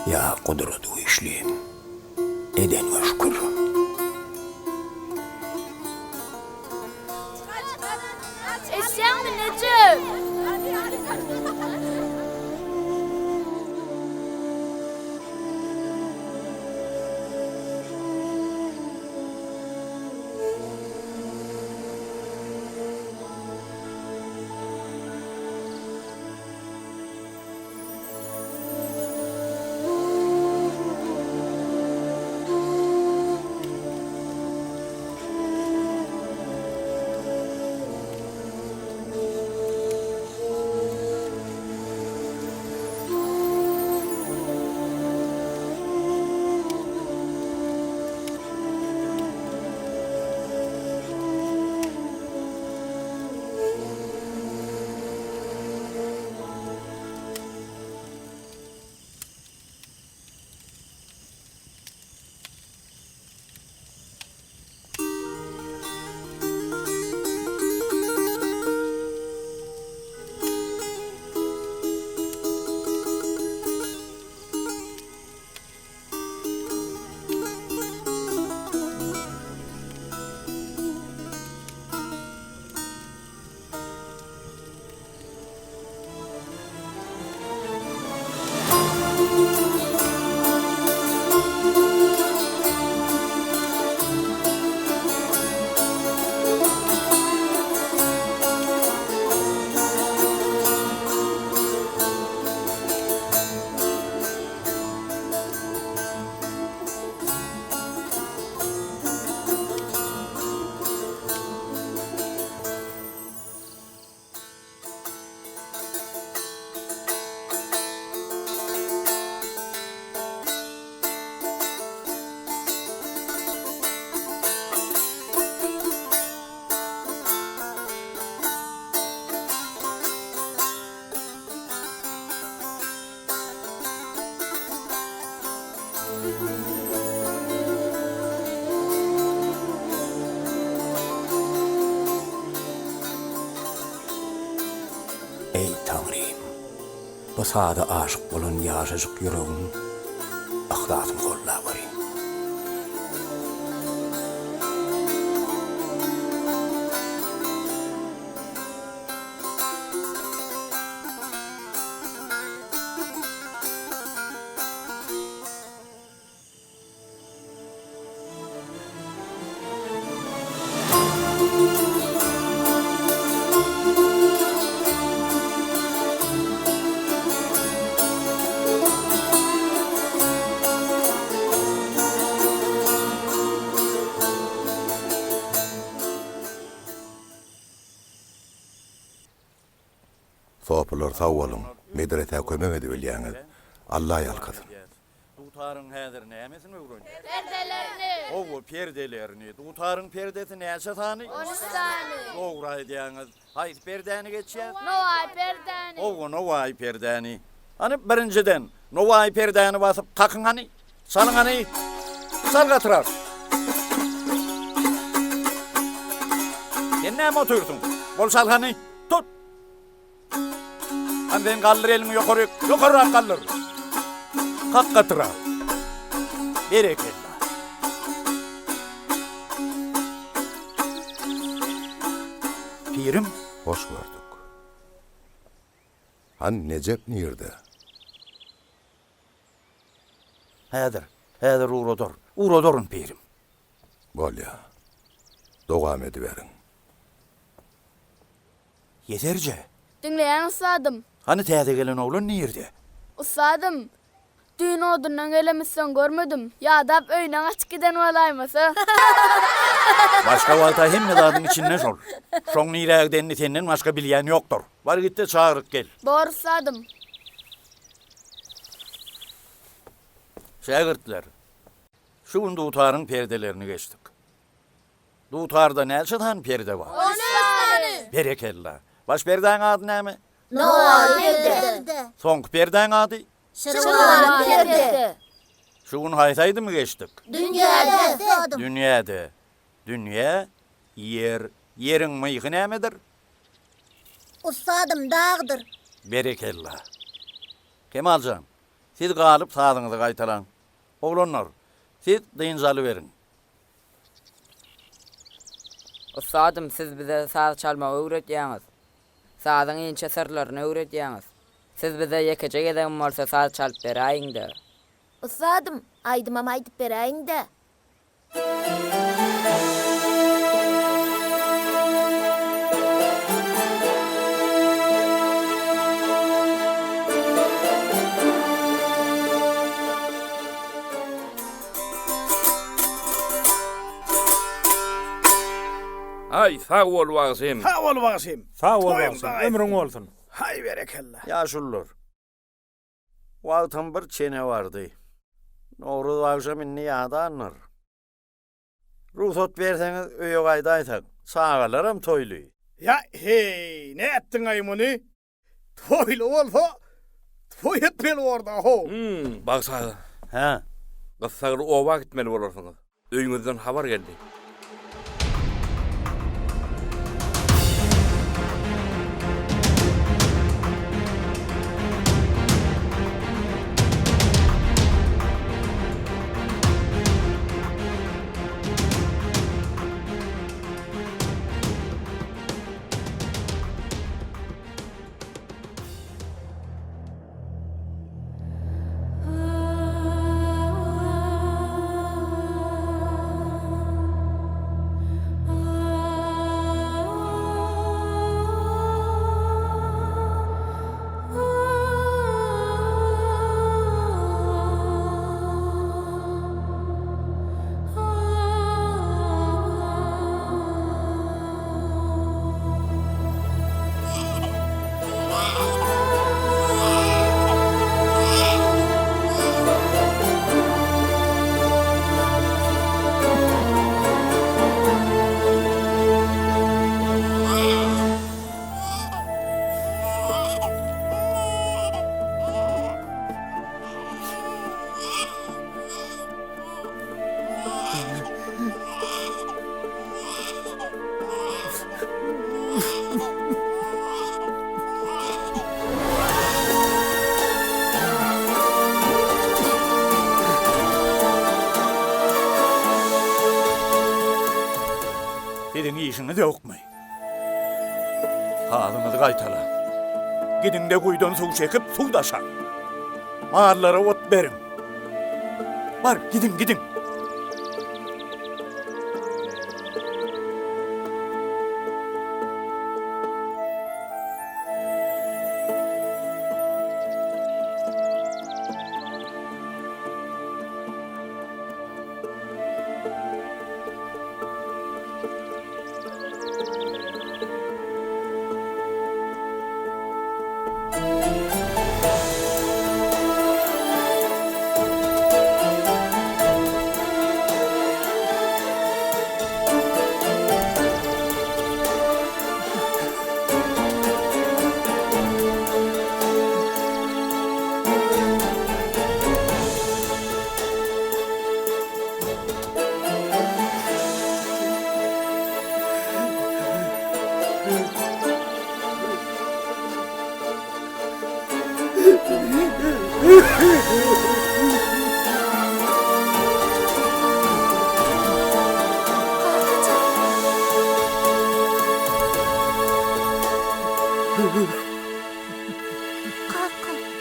Ýa gudraty güýçlim, edeniňe şükür. Eşitýäňmi, Nejep? Eý, Taňrym, bu saza aşyk bolan ýaşajyk ýüregiň yhlasyny gollaweri. Sopular sag boluň, medresä kömek edibilýäňiz. Alla ýalkasyn. Dutaryň häzir nämesini öwrenýäs? Perdelerini. Hawa, perdelerini. Dutaryň perdesi näçe sany? On üç sany. Dogry aýdýaňyz. Haýsy perdäni geçýäs? Nowaýy perdäni. Hawa, nowaýy perdäni. Hany, birinjiden, nowaýy perdäni basyp kakyň hany. Çalyň hany. Çal gatyrak. Sen näme otyrsyň? Bol çal hany. Tut! Hany sen galdyr eliňi ýokaryk, ýokarrak galdyr. Hakgatyra. Berekella. Pirim. Hoş gördük. Han Nejep nirde? Häzir, häzir ugradar. Ugradaryn, pirim. Bolýa. Dowam ediberiň. Ýeserje. Diňleýän ussadym. Hany täze gelen oglan nirde? Ussadym, düýn odundan gelemizsoň görmedim. Ýadap öýüne gaçyp giden bolaýmasa. Başga wagta hemme zadyň içinde şol. Şoň nirä gidenini senden başga bilýän ýokdur. Bar git-de çagyryp gel. Bor ussadym. Şägirtler, şu gün dutaryň perdelerini geçdik. Dutarda näçe sany perde bar? On üç sany. Berekella. Baş perdäň ady näme? Nowaly perde. Soňky perdäň ady? Şirwaly perde. Şu gün haýsy aýdymy geçdik? Dünýäde. Dünýäde. Dünýä, ýer. Ýeriň myhy nämedir? Ussadym, dagdyr. Berekella. Kemaljan, siz galyp sazyňyzy gaýtalaň. Oglanlar, siz dynç alyberiň. Ussadym, siz bize saz çalmagy öwredýäňiz. Sazyň inçe syrlaryny öwredýäňiz. Siz bize ýekeje gezegem bolsa saz çalyp beräýiň-dä. Ussadym, aýdymam aýdyp beräýiň-dä. Aý, sag bol bagşym. Sag bol bagşym. Sag bol bagşym. Ömrüň bolsun. Haý berekella. Ýaşulular. Wagtam bir çene bardy. Nowruz bagşam indi ýadandyr. Rugsat berseňiz öýe gaýdaýsak. Çagalaram toýly. Ýa heý, nätdiň-aý muny? Toýly bolsa, toý etmeli borda how. Bagşy aga. Hä? Gyssagly oba gitmeli bolarsyňyz. Öýüňizden habar geldi. Siziň işiňiz ýokmy? Halyňyzy gaýtalaň. Gidiň-de guýudan suw çekip, suw daşaň. Mallara ot beriň. Bar, gidiň, gidiň.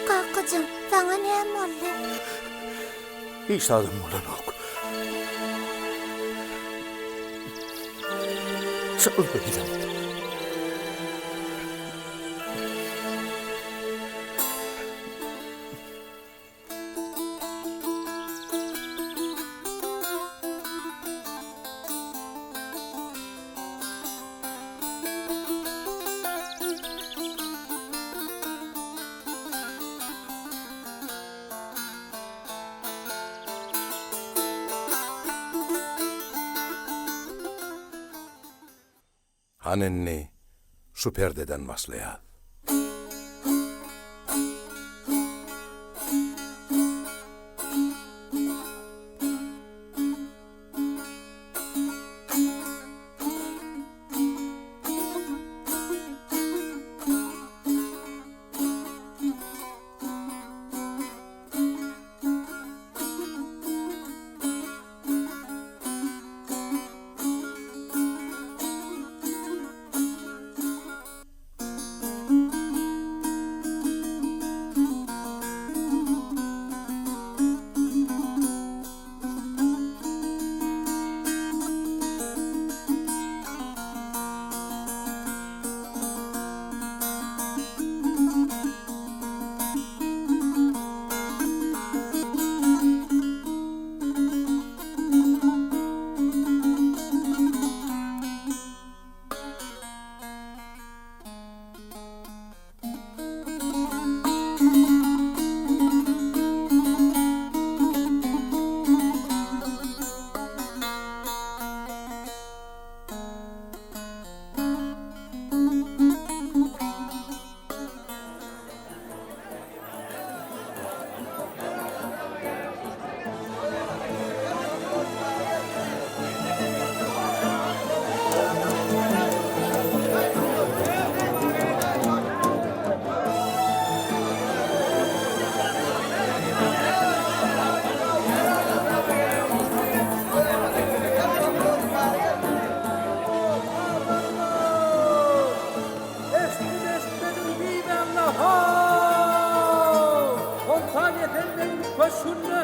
Kakajan, saňa näme boldy? Hiç zadam bolanok. Çal gyzym. Hany indi şu perdeden başlaýas. Eşitdim-eşitmedim diýmäň-le, how! Soltan Esen begiň köşgünde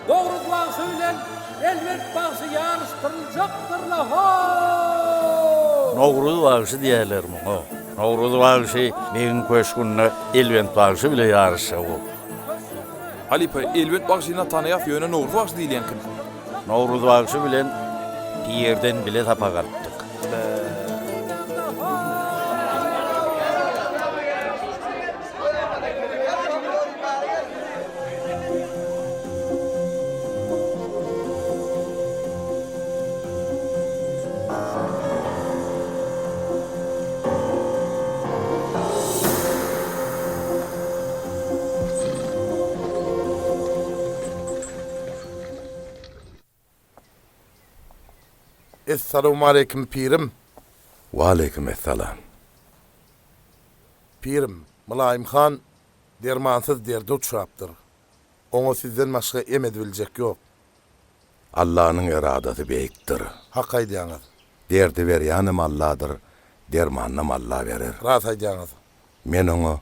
Nowruz bagşy bilen Elbert bagşy ýaryşdyryljakdyr-la, how! Nowruz bagşy diýerler muňa. Nowruz bagşy begiň köşgünde Elbent bagşy bile ýaryşjak bolup. Halypa, Elbent bagşyny-a tanaýas, ýöne Nowruz bagşy diýilýän kim? Nowruz bagşy bilen pirden bile sapak alypdyk. Essalawmaleýkim pirim. Waleýkim essalam. Pirim, Mylaýym han dermansyz derde uçrapdyr. Oňa sizden başga em edibiljek ýok. Allanyň eradasy beýikdir. Hak aýdýaňyz. Derdi berýänem Alladyr, dermanynam Alla berer. Ras aýdýaňyz. Men oňa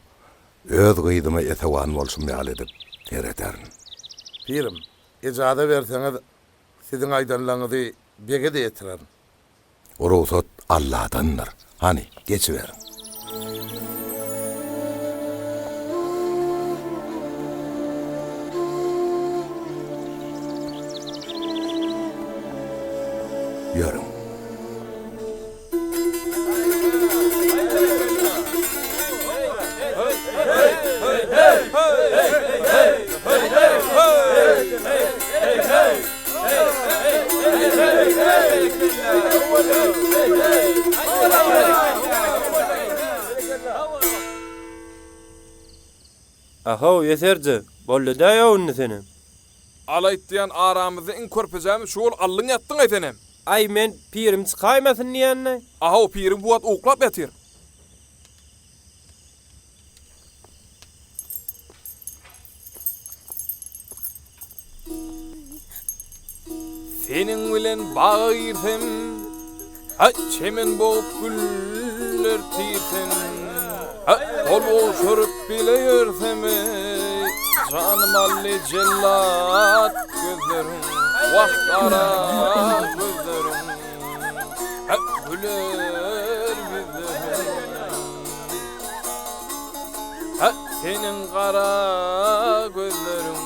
öz gyzyma esewan bolşum ýaly edip serederin. Pirim, ejaza berseňiz, siziň aýdanlaryňyzy bege-de ýetirerin. Rugsat Alladandyr. Hany, geçiberiň. Ýörüň. Ahow, ýeserje, boldy-dä-ýow indi senem. Al aýtýan aramyzda iň körpejämiz şu bol aldyň ýatdyň-aý senem. Aý men pirim çykaýmasyn diýenmi? Ahow, piriň bu wagt uklap ýatyr. Seniň bilen baga girsem, Haý, çemen bogup güller tirsem, Haý, gol gowşuryp bile ýörsem, eý. Janym aldy jellat gözleriň, Wah, gara gözleriň, Hä, güler ýüzleriň. Hä, seniň gara gözleriň.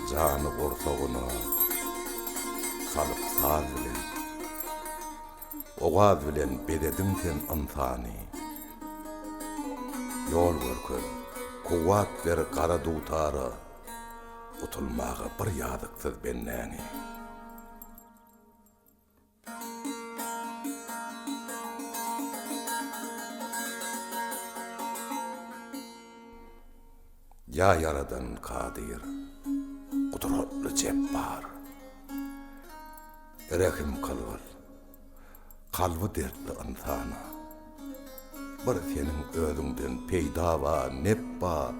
Jany gursagyna salyp saz bilen, Owaz bilen bezediň sen ynsany. Ýol görkez, kuwwat ber gara dutara, Gutulmaga bir ýazyksyz bendäni. Ýa Ýaradan Kadyr, gudratly Jepbar! Rehim kylgyl, kalby dertli ynsana. Bir Seniň Özüňden peýda ba, nep ba,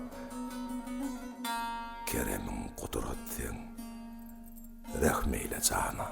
Keremiň gudrat Seň, rehm eýle jana.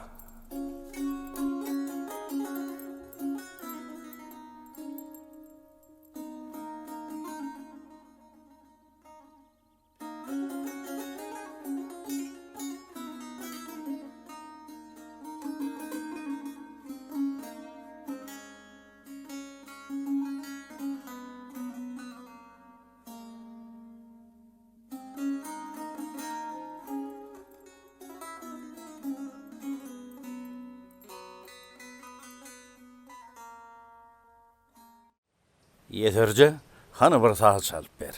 Ýeserje, hany bir saz çalyp ber.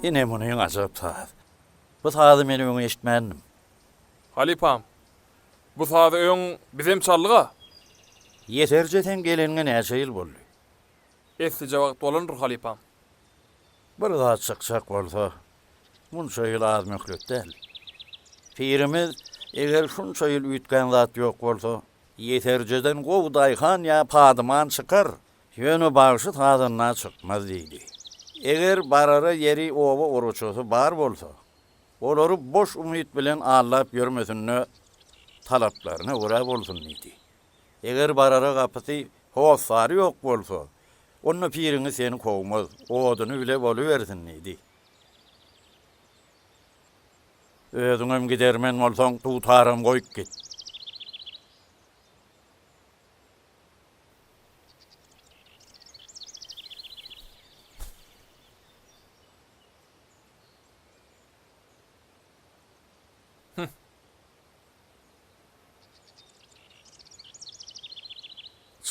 Ine munyň ajap saz. Bu sazy men öň eşitmändim. Halypam, bu sazy öň bizem çaldyg-a. Ýeserje seň geleniňe näçe ýyl boldy? Eslije wagt bolandyr halypam. Bir zat çykjak bolsa, munça ýyl az möhlet däl. Pirimiz, eger şunça ýyl üýtgän zat ýok bolsa, Ýeserjeden gowy daýhan ýa padyman çykar, ýöne bagşy-sazanda çykmaz diýdi. Eger barara ýeri oba-oraçasy bar bolsa, olary boş umyt bilen aldap ýörmesinde talaplaryna görä bolsun diýdi. Eger barara gapysy, hossary ýok bolsa, onda piriňiz seni kowmaz, oduny bile bolubersin diýdi. Özüňem gidermen bolsaň, dutaram goýup git.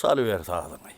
Çalyber sazyňy.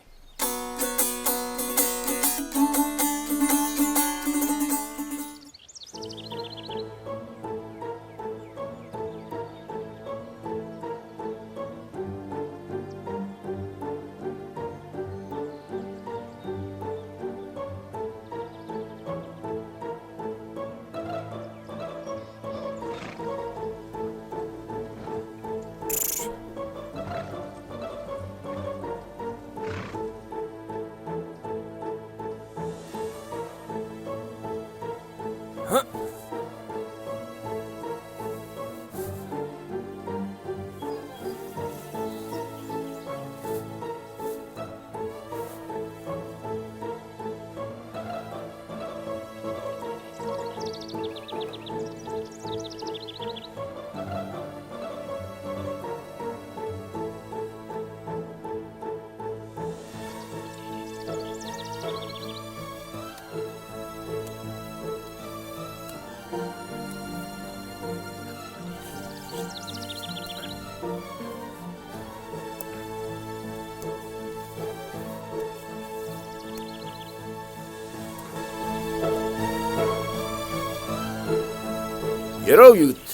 Ýörew ýigit.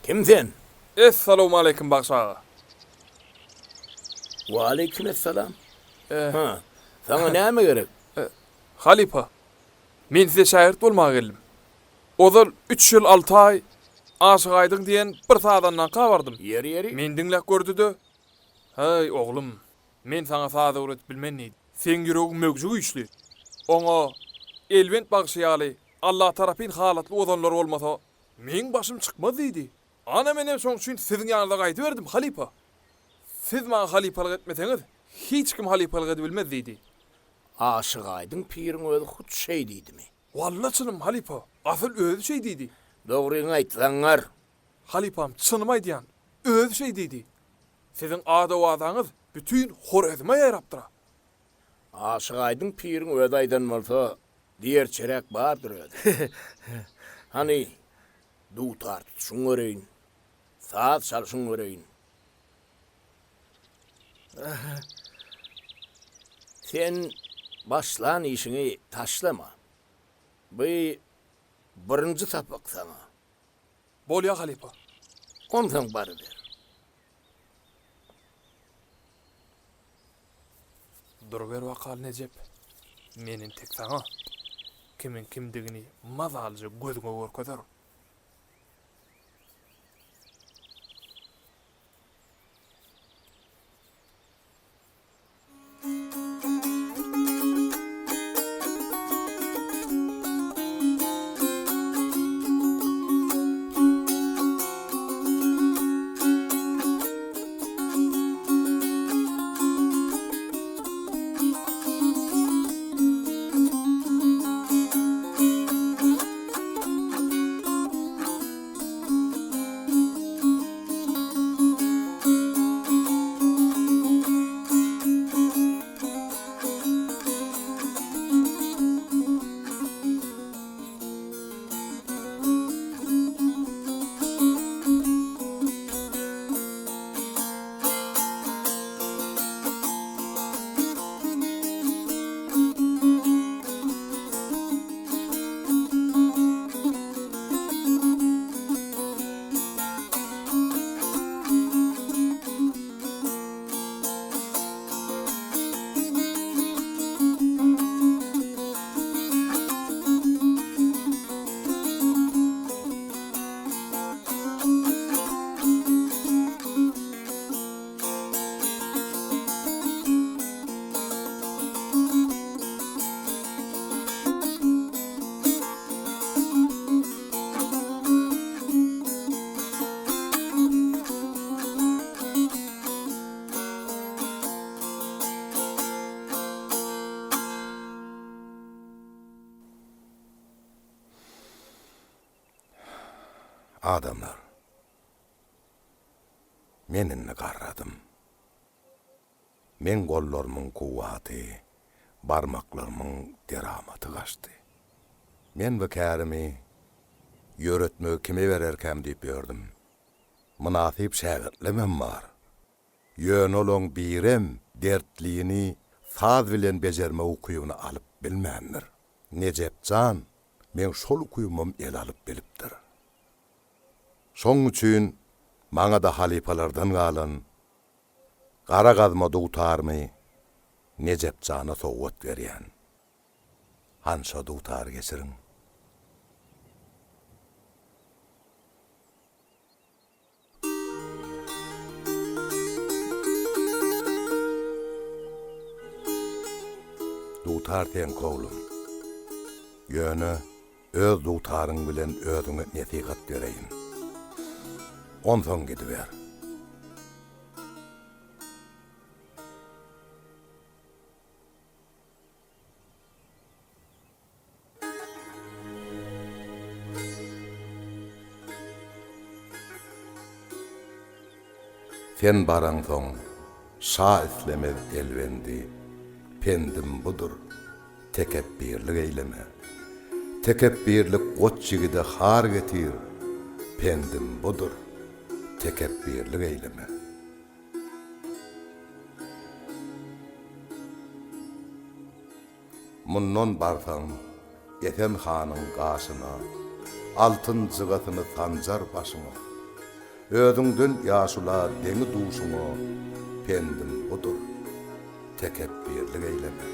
Kim sen? Essalawmaleýkim bagşy aga. Waleýkim essalam. Ha, saňa näme gerek? Halypa, men size şägirt bolmaga geldim. Ozal üç ýyl alty aý Aşyk Aýdyň diýen bir sazandaňka bardym. Ýeri, ýeri. Meni diňläp gördi-de, Häý, oglum, men saňa saz öwredip bilmen diýdi. Seň ýüregiň möwji güýçli. Oňa Elbent bagşy ýaly Allatarapyn halatly ozanlar bolmasa, meň başym çykmaz diýdi. Ana menem şoň üçin siziň ýanyňyza gaýdyberdim, halypa. Siz maňa halypalyk etmeseňiz, hiç kim halypalyk edibilmez diýdi. Aşyk Aýdyň piriň özi hut şeý diýdimi? Walla çynym, halypa, asyl özi şeý diýdi. Dogryňy aýt, zaňňar. Halypam, çynymy aýdýan, özi şeý diýdi. Siziň ad-owazaňyz bütin Horezme ýaýrapdyr-a. Aşyk Aýdyň piriň özi aýdan bolsa, diýerçeräk bardyr özi. Hany, dutar tutuşyňy göreýin, saz çalşyňy göreýin. Sen başlan işiňi taşlama. Bu birinji sapak saňa. Bolýa halypa. Onsoň baryber. Duruber wakaly Nejep. Men entek saňa kimiň kimdigini mazalyja gözüňe görkezerin. Adamlar, men indi garradym. Meň gollarymyň kuwwaty, barmaklarymyň deramaty gaçdy. Men bu kärimi ýöretmegi kime bererkäm diýip ýördüm. Mynasyp şägirtlemem bar. Ýöne olaň birem dertlini saz bilen bejerme ukybyny alyp bilmändir. Nejep jan meň şol ukybymam ele alyp bilipdir. Şoň üçin maňa-da halypalardan galan gara gazma dutarymy Nejep jana sowgat berýän. Hany şo dutary geçiriň. Dutar seňki oglum. Ýöne öz dutaryň bilen özüňe nesihat bereýin. Onsoň gidiber. Sen baraňsoň, şa islemez Elbendi, Pendim budur, tekepbirlik eýleme. Tekepbirlik goç ýigide har getir, Pendim budur, tekepbirlik eýleme. Mundan barsaň, Esen hanyň gaşyna, Altyn jygasyny sanjar başyňa. Özüňden ýaşula deňi-duşuňa Pendim budur, tekepbirlik eýleme.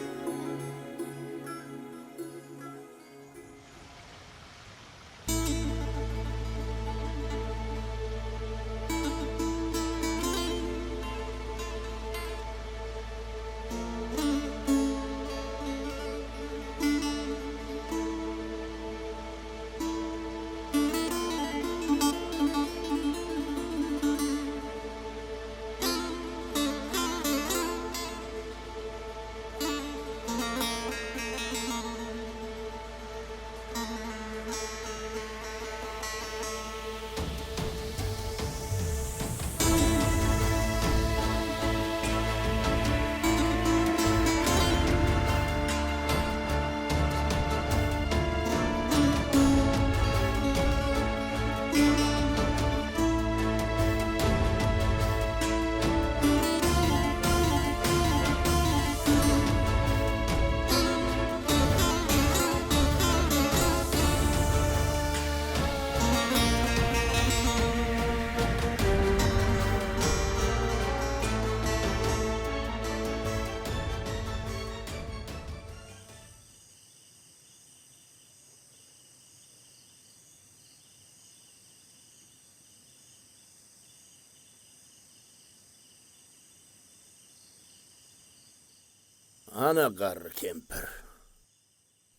Ana garry kempir.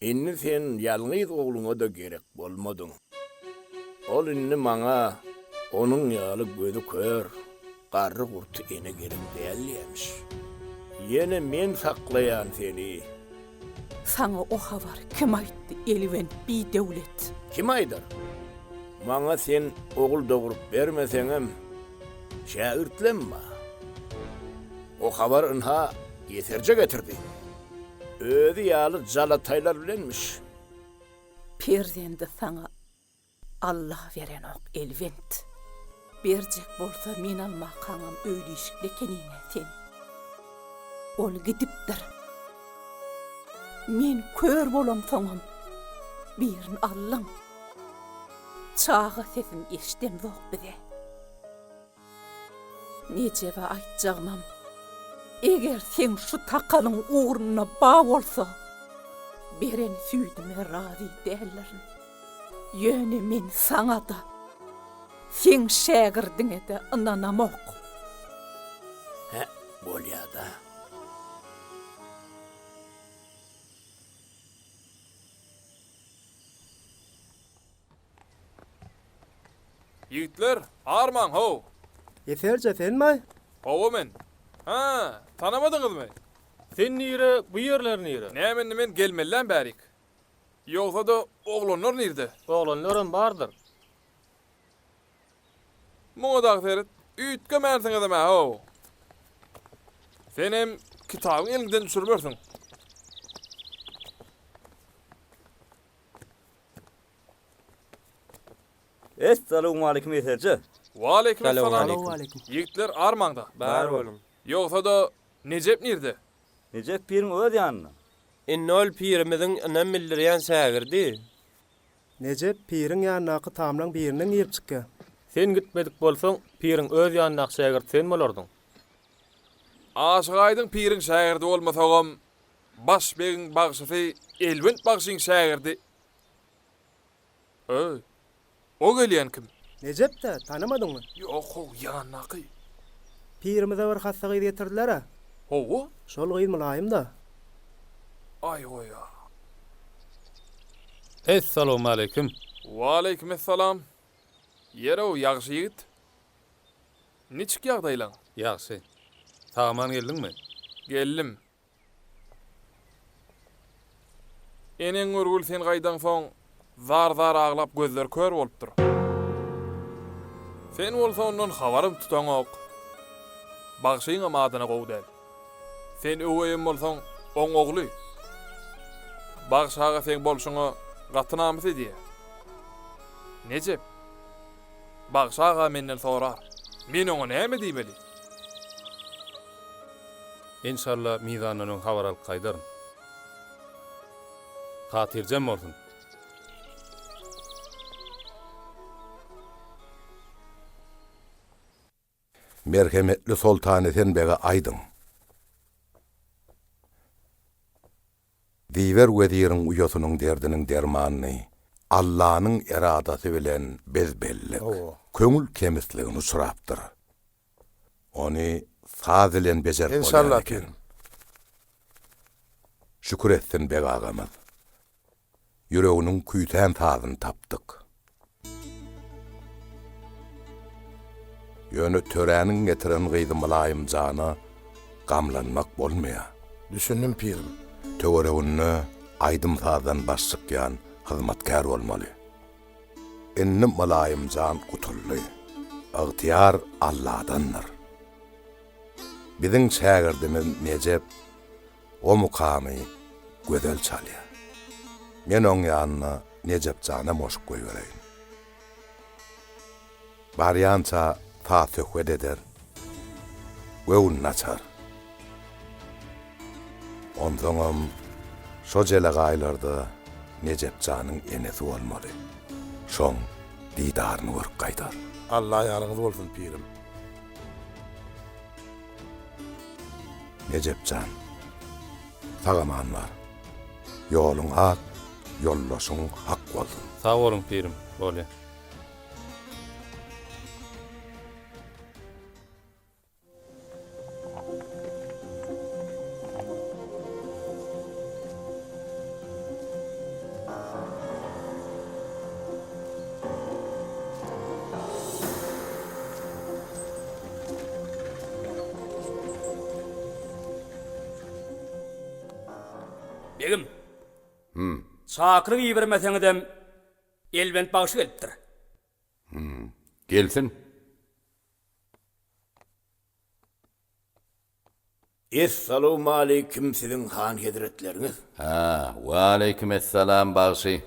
Indi sen ýalňyz ogluňa-da gerek bolmadyň. Ol indi maňa onuň ýaly gözi kör, garry-gurty ene gerek däl diýýämiş. Ýene men saklaýan seni. Saňa o habary kim aýtdy, Elwen bidöwlet? Kim aýdar? Maňa sen ogul dogrup bermeseňem, şägirtlem bar. O habar ynha ýeserje getirdi. Özi ýaly jalataýlar bilenmiş. Perzendi saňa Alla berenok Elbent. Berjek bolsa men almakaňam öýli-işikli ekeniň-ä sen. Ol gidipdir. Men kör bolamsoňam birini aldyň. Çaga sesini eşidemzok bize. Nejebe aýtjagymam, eger seň şu takalyň ugrunda ba bolsa, beren süýdüme razy däldirin. Ýöne men saňa-da, seň şägirdiňe-de ynanamok. Hä, bolýa-da. Ýigitler, armaň, how! Eserje, senmi? Hawa, men. Hä, tanamadyňyzmy? Sen nire, bu ýerler nire? Näme indi men gelmelläm bärik. Ýogsa-da, oglanlar nirde? Oglanlaram bardyr. Muňa dagy seret, üýtgemänsiňizem-ä, how! Senem kitabyňy eliňden düşürmersiň. Essalawmaleýkim Eserje. Waleýkim essalam. Ýigitler armaňda. Bar boluň. Ýogsa-da Nejep nirde? Nejep piriň öz ýanynda. Indi ol pirimiziň ynam bildirýän şägirdi. Nejep piriň ýanyndaky tamlaň birinden girip çykýar. Sen gitmedik bolsaň, piriň öz ýanyndaky şägirt sen bolardyň. Aşyk Aýdyň piriň şägirdi bolmasagam, baş begiň bagşysy Elbent bagşyň şägirdi. Öý, o gelýän kim? Nejep-dä, tanamadyňmy? Ýok-how, ýandaky. Pirimize bir hassa gyz getirdiler-ä. Hawa. Şol gyz mylaýym-da. Aý-oý-a. Essalawmaleýkim. Waleýkim essalam. Ýer-ow, ýagşy ýigit. Niçik ýagdaýlaň? Ýagşy. Sag-aman geldiňmi? Geldim. Eneň görgül sen gaýdaňsoň zar-zar aglap gözleri kör bolupdyr. Sen bolsa ondan habaram tutaňok. Bagşyňam adyna gowy däl. Sen öweýem bolsaň oň ogly. Bagşy aga seň bolşuňa gaty namys edýä. Nejep. Bagşy aga menden sorar. Men oňa näme diýmeli? Enşalla mizandan öň habar alyp gaýdaryn. Hatyrjem bolsun. Merhemetli Soltanesen bege aýdyň. Ziwer weziriň uýasynyň derdiniň dermanyny Allanyň eradasy bilen biz bellik. Köňül kemisligine uçrapdyr. Ony saz bilen bejerip bolýan Enşalla eken. pirim. Şükür etsin beg agamyz. Ýüreginiň küýsän sazyny tapdyk. Ýöne töräniň getiren gyzy Mylaýym jana gamlanmak bolmaýar. Düşündim pirim. Töwereginde aýdym-sazdan baş çykýan hyzmatkär bolmaly. Indi Mylaýym jan gutuldy. Ygtyýar Alladandyr. Biziň şägirdimiz Nejep o mukamy gözel çalýar. Men oň ýanyna Nejep janam goşup goýbereýin. Barýança saz-söhbet eder, göwnüni açar. Onsoňam şo jelegaýlarda Nejep janyň enesi bolmaly. Şoň didaryny görüp gaýdar. Alla ýaryňyz bolsun, pirim. Nejep jan, sag-aman bar. Ýoluň ak, ýoldaşyň hak bolsun. Sag boluň, pirim. Bolýa. Begim. Hüm. Çakylyk ibermeseňizem Elbent bagşy gelipdir. Hüm. Gelsin. Essalawmaleýkim siziň han hezretleriňiz. Hä, waleýkim essalam bagşy.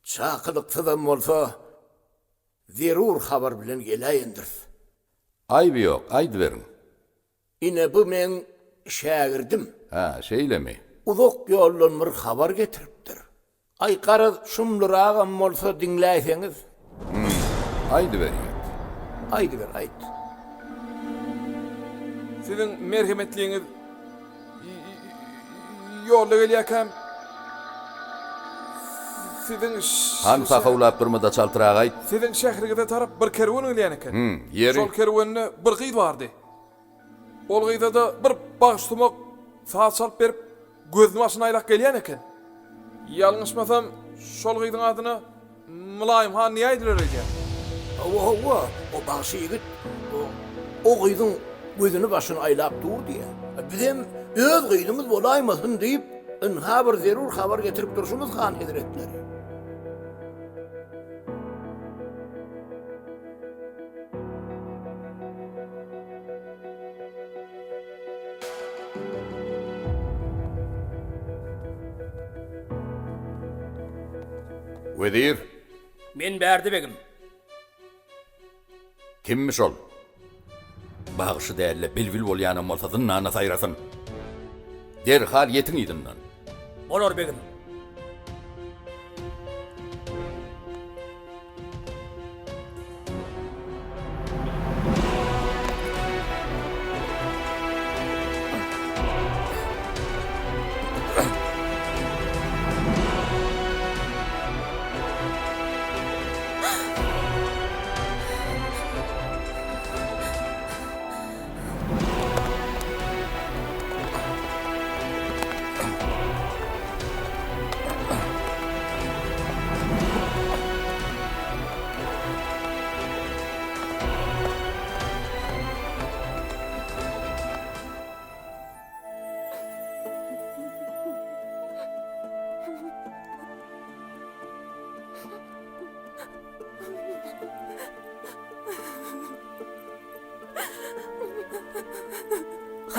Çakylyksyzam bolsa, zerur habar bilen geläýendiris. Aýby ýok, aýdyberiň. Ine bu meň şägirdim. Hä, şeýlemi? Uzak ýoldan bir habar getiripdir. Aý garaz şumluragam bolsa diňläýseňiz. Hum, aýdyber ýigit. Aýdyber, aýt. Siziň merhemetliňiz ýolda gelýärkäm siziň Hany sakawlap durma-da çaltrak aýt. Siziň şähriňize tarap bir kerwen gelýän eken. Hum, ýeri. Şol kerwende bir gyz bardy. Ol gyza-da bir bagşysumak saz çalyp berip, gözüni başyna aýlap gelýän eken. Ýalňyşmasam, şol gyzyň adyna Mylaýym han diýäýdiler öýdýän. Hawa, hawa, o bagşy ýigit o gyzyň gözüni başyny aýlap dur diýýär. Bizem öz gyzymyz bolaýmasyn diýip, ynha bir zerur habar getirip durşumyz han hezretleri. Wezir! Men bärde begim. Kimmiş ol? Bagşy däl-de bilbil bolýanam bolsa zyndanda saýrasyn. Derhal ýetiň yzyndan. Bolar begim.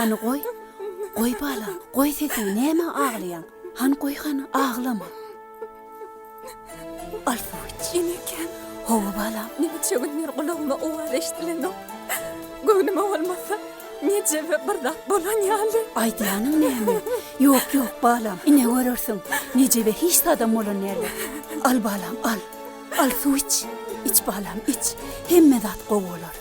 Hany goý, goý balam, goý sesiňi, nämä aglaýaň? Hany goý hany, aglama. Al suw iç. Enekem. Hawa balam. Näçe gündir gulagyma owaz eşdilenok. Göwnüme bolmasa, Nejebe bir zat bolan ýaly. Aýdýanyň näme? Ýok, ýok, balam, ine görersiň, Nejebe hiç zadam bolan däldir. Al, balam, al. Al, suw iç. Iç, balam, iç. Hemme zat gowy bolar.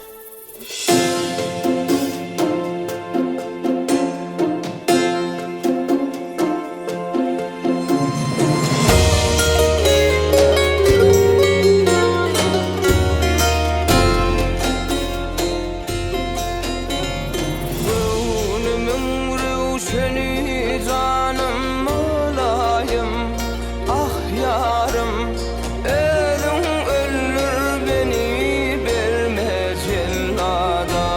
Göwnümiň röwşeni janym mylaýym, ah ýarym, Özüň öldür meni berme jellada.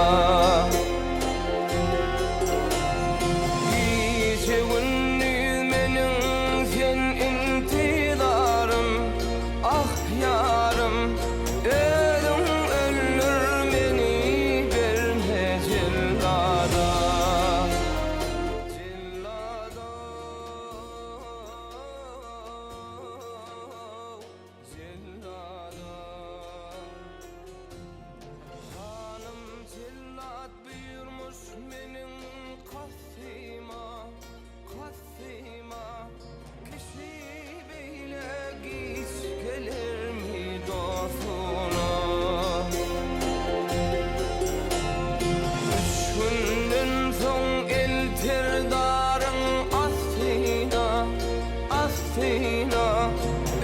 Gije-gündiz meniň sen intizarym, ah ýarym, Özüň öldür meni berme jellada. Jellada. Astyna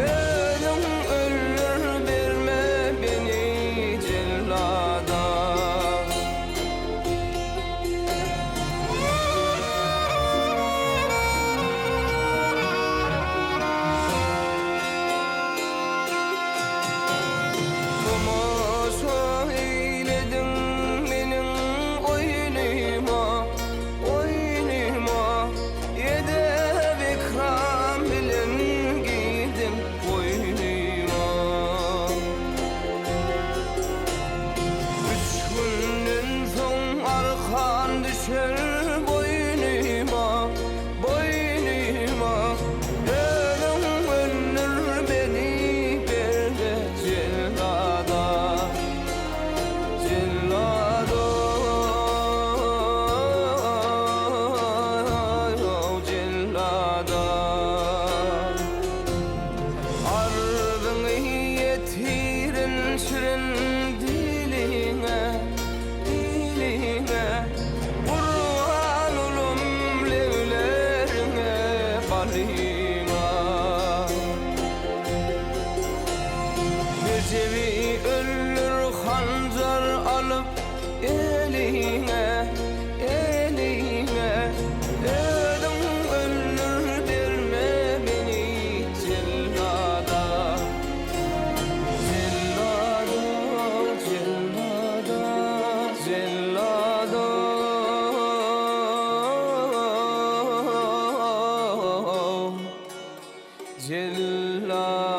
özüň öldür berme beni jellada. Tomaşa eýlediň meniň oýnyma, oýnyma. Edep-ekram bilen girdiň goýnuma. Üç günden soň arkan düşer boýnuma, boýnuma. Özüň öldür meni berme jellada. Jellado, jellada. Arzyňy ýetirin şirin diliňe, diliňe. Gurban olum lebleriňe, balyňa. Rejebi öldür hanjar alyp eliňe, eliňe. Özüň öldür berme meni jellada. Jellada, jellada, jellada. Jellada.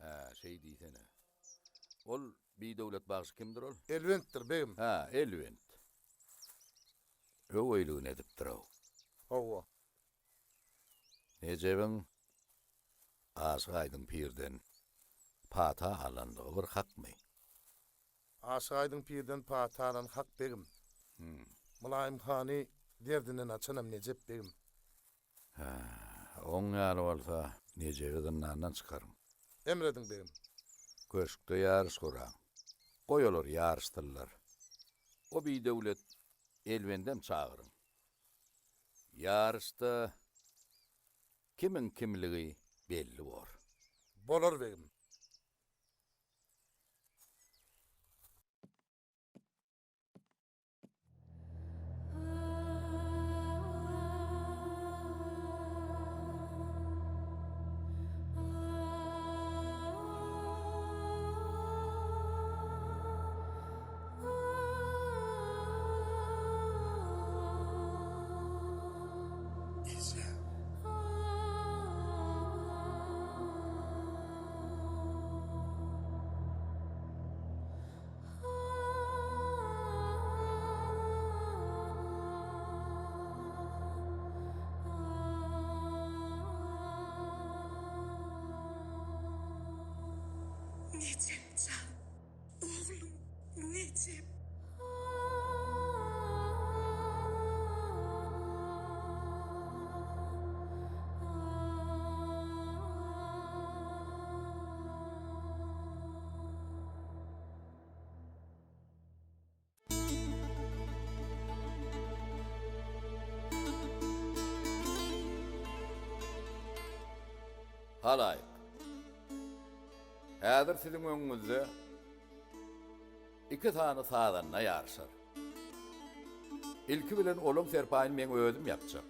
Hä, şeý diýsene. Ol bidöwlet bagşy kimdir ol? Elwentdir, begim. Hä, Elwent. Öweýligini edipdir-ow. Hawa. Nejebiň Aşyk Aýdyň pirden pata alanlygy bir hakmy? Aşyk Aýdyň pirden pata alan hak begim. Mylaýym hany derdinden açanam Nejep begim. Hä, oň ýaly bolsa, Nejebi zyndandan çykaryň. Emr ediň begim. Köşkde ýaryş guraň. Goý olar ýaryşsynlar. O bidöwlet Elbendem çagyryň. Ýaryşda kimiň kimligi belli bor. Bolar begim. Eje. Nejep jan, oglum, Nejep. Halaýyk! Häzir siziň öňüňizde iki sany sazanda ýaryşar. Ilki bilen olaň serpaýyny meň özüm ýapjak.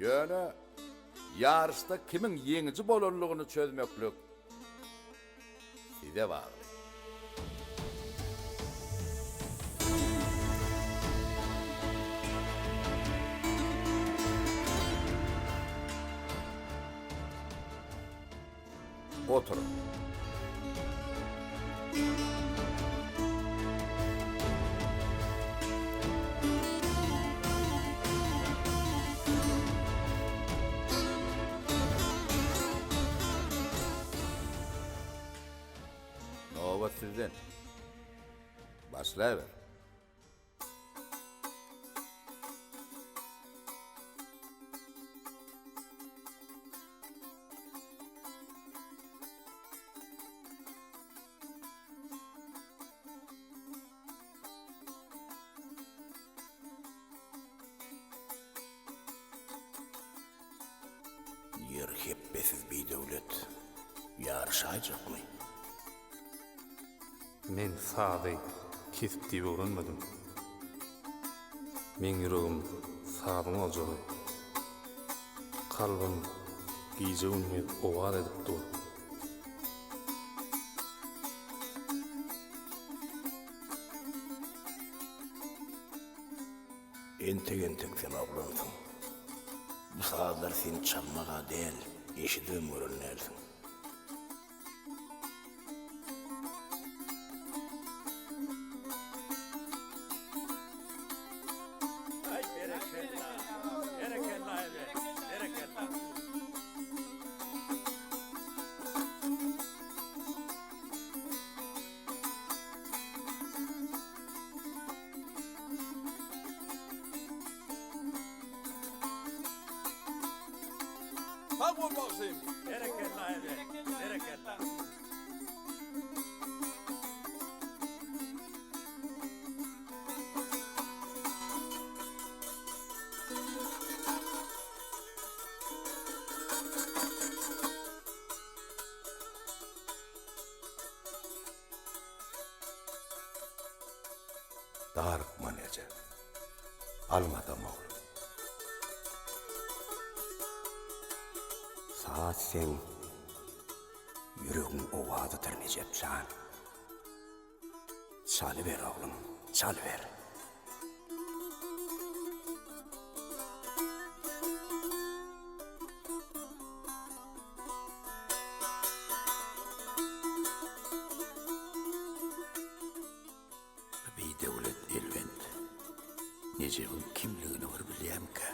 Ýöne ýaryşda kimiň ýeňiji bolanlygyny çözmeklik size bagly. Oturyň. Nobat sizden. Başlaber. Ýer hepbesiz bidöwlet ýaryşaýjakmy? Men sazy kesip diýip öwrenmedim. Meň ýüregim sazyň ojagy. Kalbym gije-gündiz owaz edip dur. Entek-entek sen oglansyň. Bu sazlar sen çalmag-a däl, eşidibem gören dälsiň. Sag bol bagşym. Berekella ebe. Berekella. Darykma Nejep. Almadam oglum. Saz seň ýüregiň owazydyr Nejep jan. Çalyber oglum, çalyber. Bu bidöwlet Elbent Nejebiň kimligini bir bilýämikä?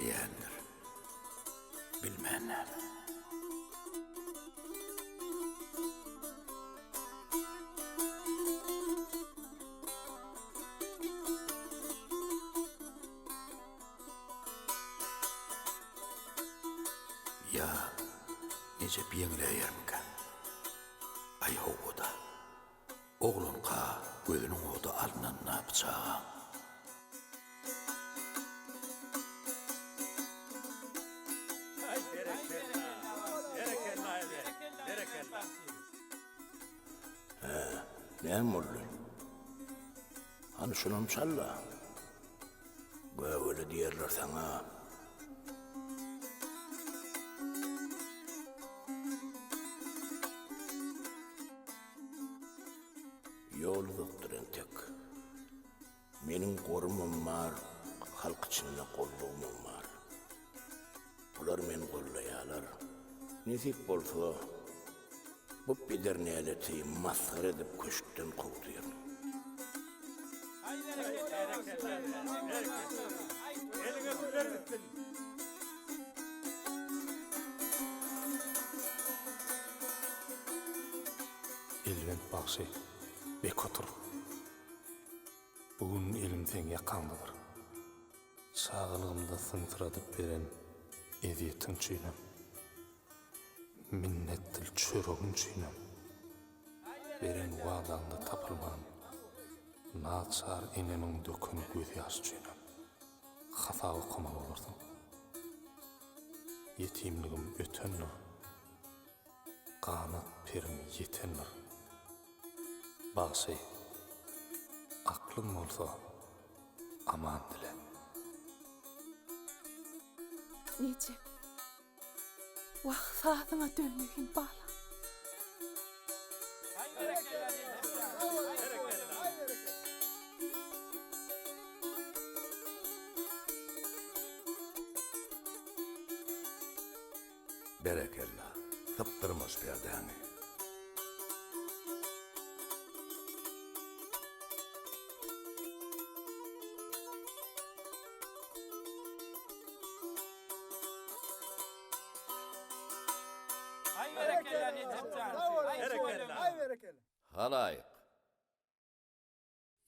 Bilýändir. Bilmän näme. Ýa Nejep ýeňiläýermikä? Aý hawa-da. Oglanka gözüniň ody alnanda bu çagaň. Hä, näme boldy? Hany şunam çal-la. Gögele diýerler saňa. Ýol uzakdyr entek. Meniň gorumam bar, halk içinde gollugymam bar. Bular meni gollaýarlar. Nesip bolsa, bu peder näleti masgara edip köşkden kowdyryn. Elbent bagşy, bek otur. Bu gün elim seň ýakaňdadyr. Çagalygymda syňsyradyp beren ezýetiň üçinem, minnetdil çöregiň üçinem, beren wadaňda tapylman, naçar enemiň döken gözýaşy üçinem hasap okamaly bolarsyň. Ýetimligim ötendir. Ganat perim ýetendir. Bagşy, aklyň bolsa, aman dile. Nejep, wah, sazyňa döneýin, balam. Berekella, sypdyrma şu perdäňi. Halaýyk,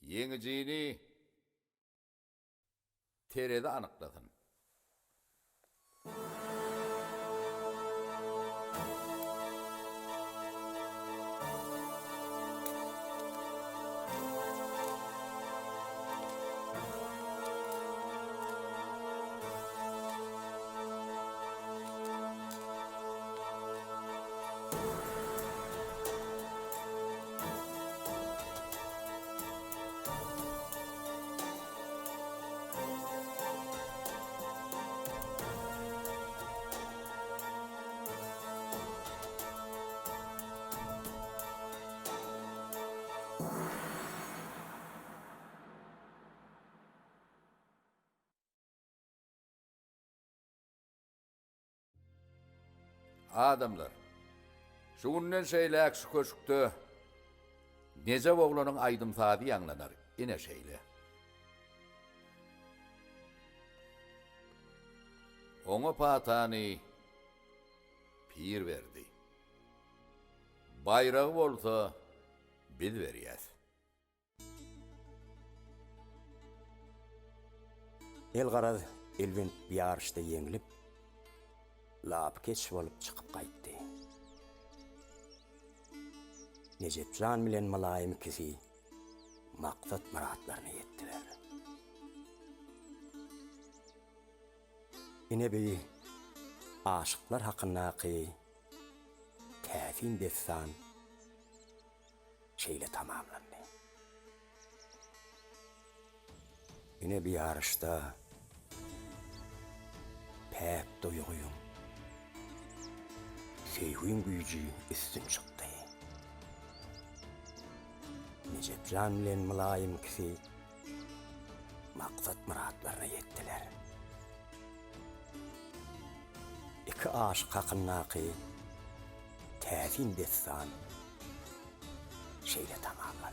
ýeňijini Terezi anyklasyn. Adamlar, şu günden şeýläk şu köşkde Nejep oglanyň aýdym-sazy ýaňlanar, ine şeýle. Oňa patany pir berdi. Baýragy bolsa biz berýäs. Elgaraz, Elbent bu ýaryşda ýeňlip, lapykeç bolup çykyp gaýtdy. Nejep jan bilen Mylaýym ikisi maksat-myratlaryna ýetdiler. Ine bi aşyklar hakyndaky täsin dessan şeýle tamamlandy. Ine bu ýaryşda päk duýgyň, söýgiň güýji üstün çykdy. Nejep jan bilen Mylaýym ikisi maksat-myratlaryna ýetdiler. Iki aşyk hakyndaky täsin dessan şeýle tamamlandy.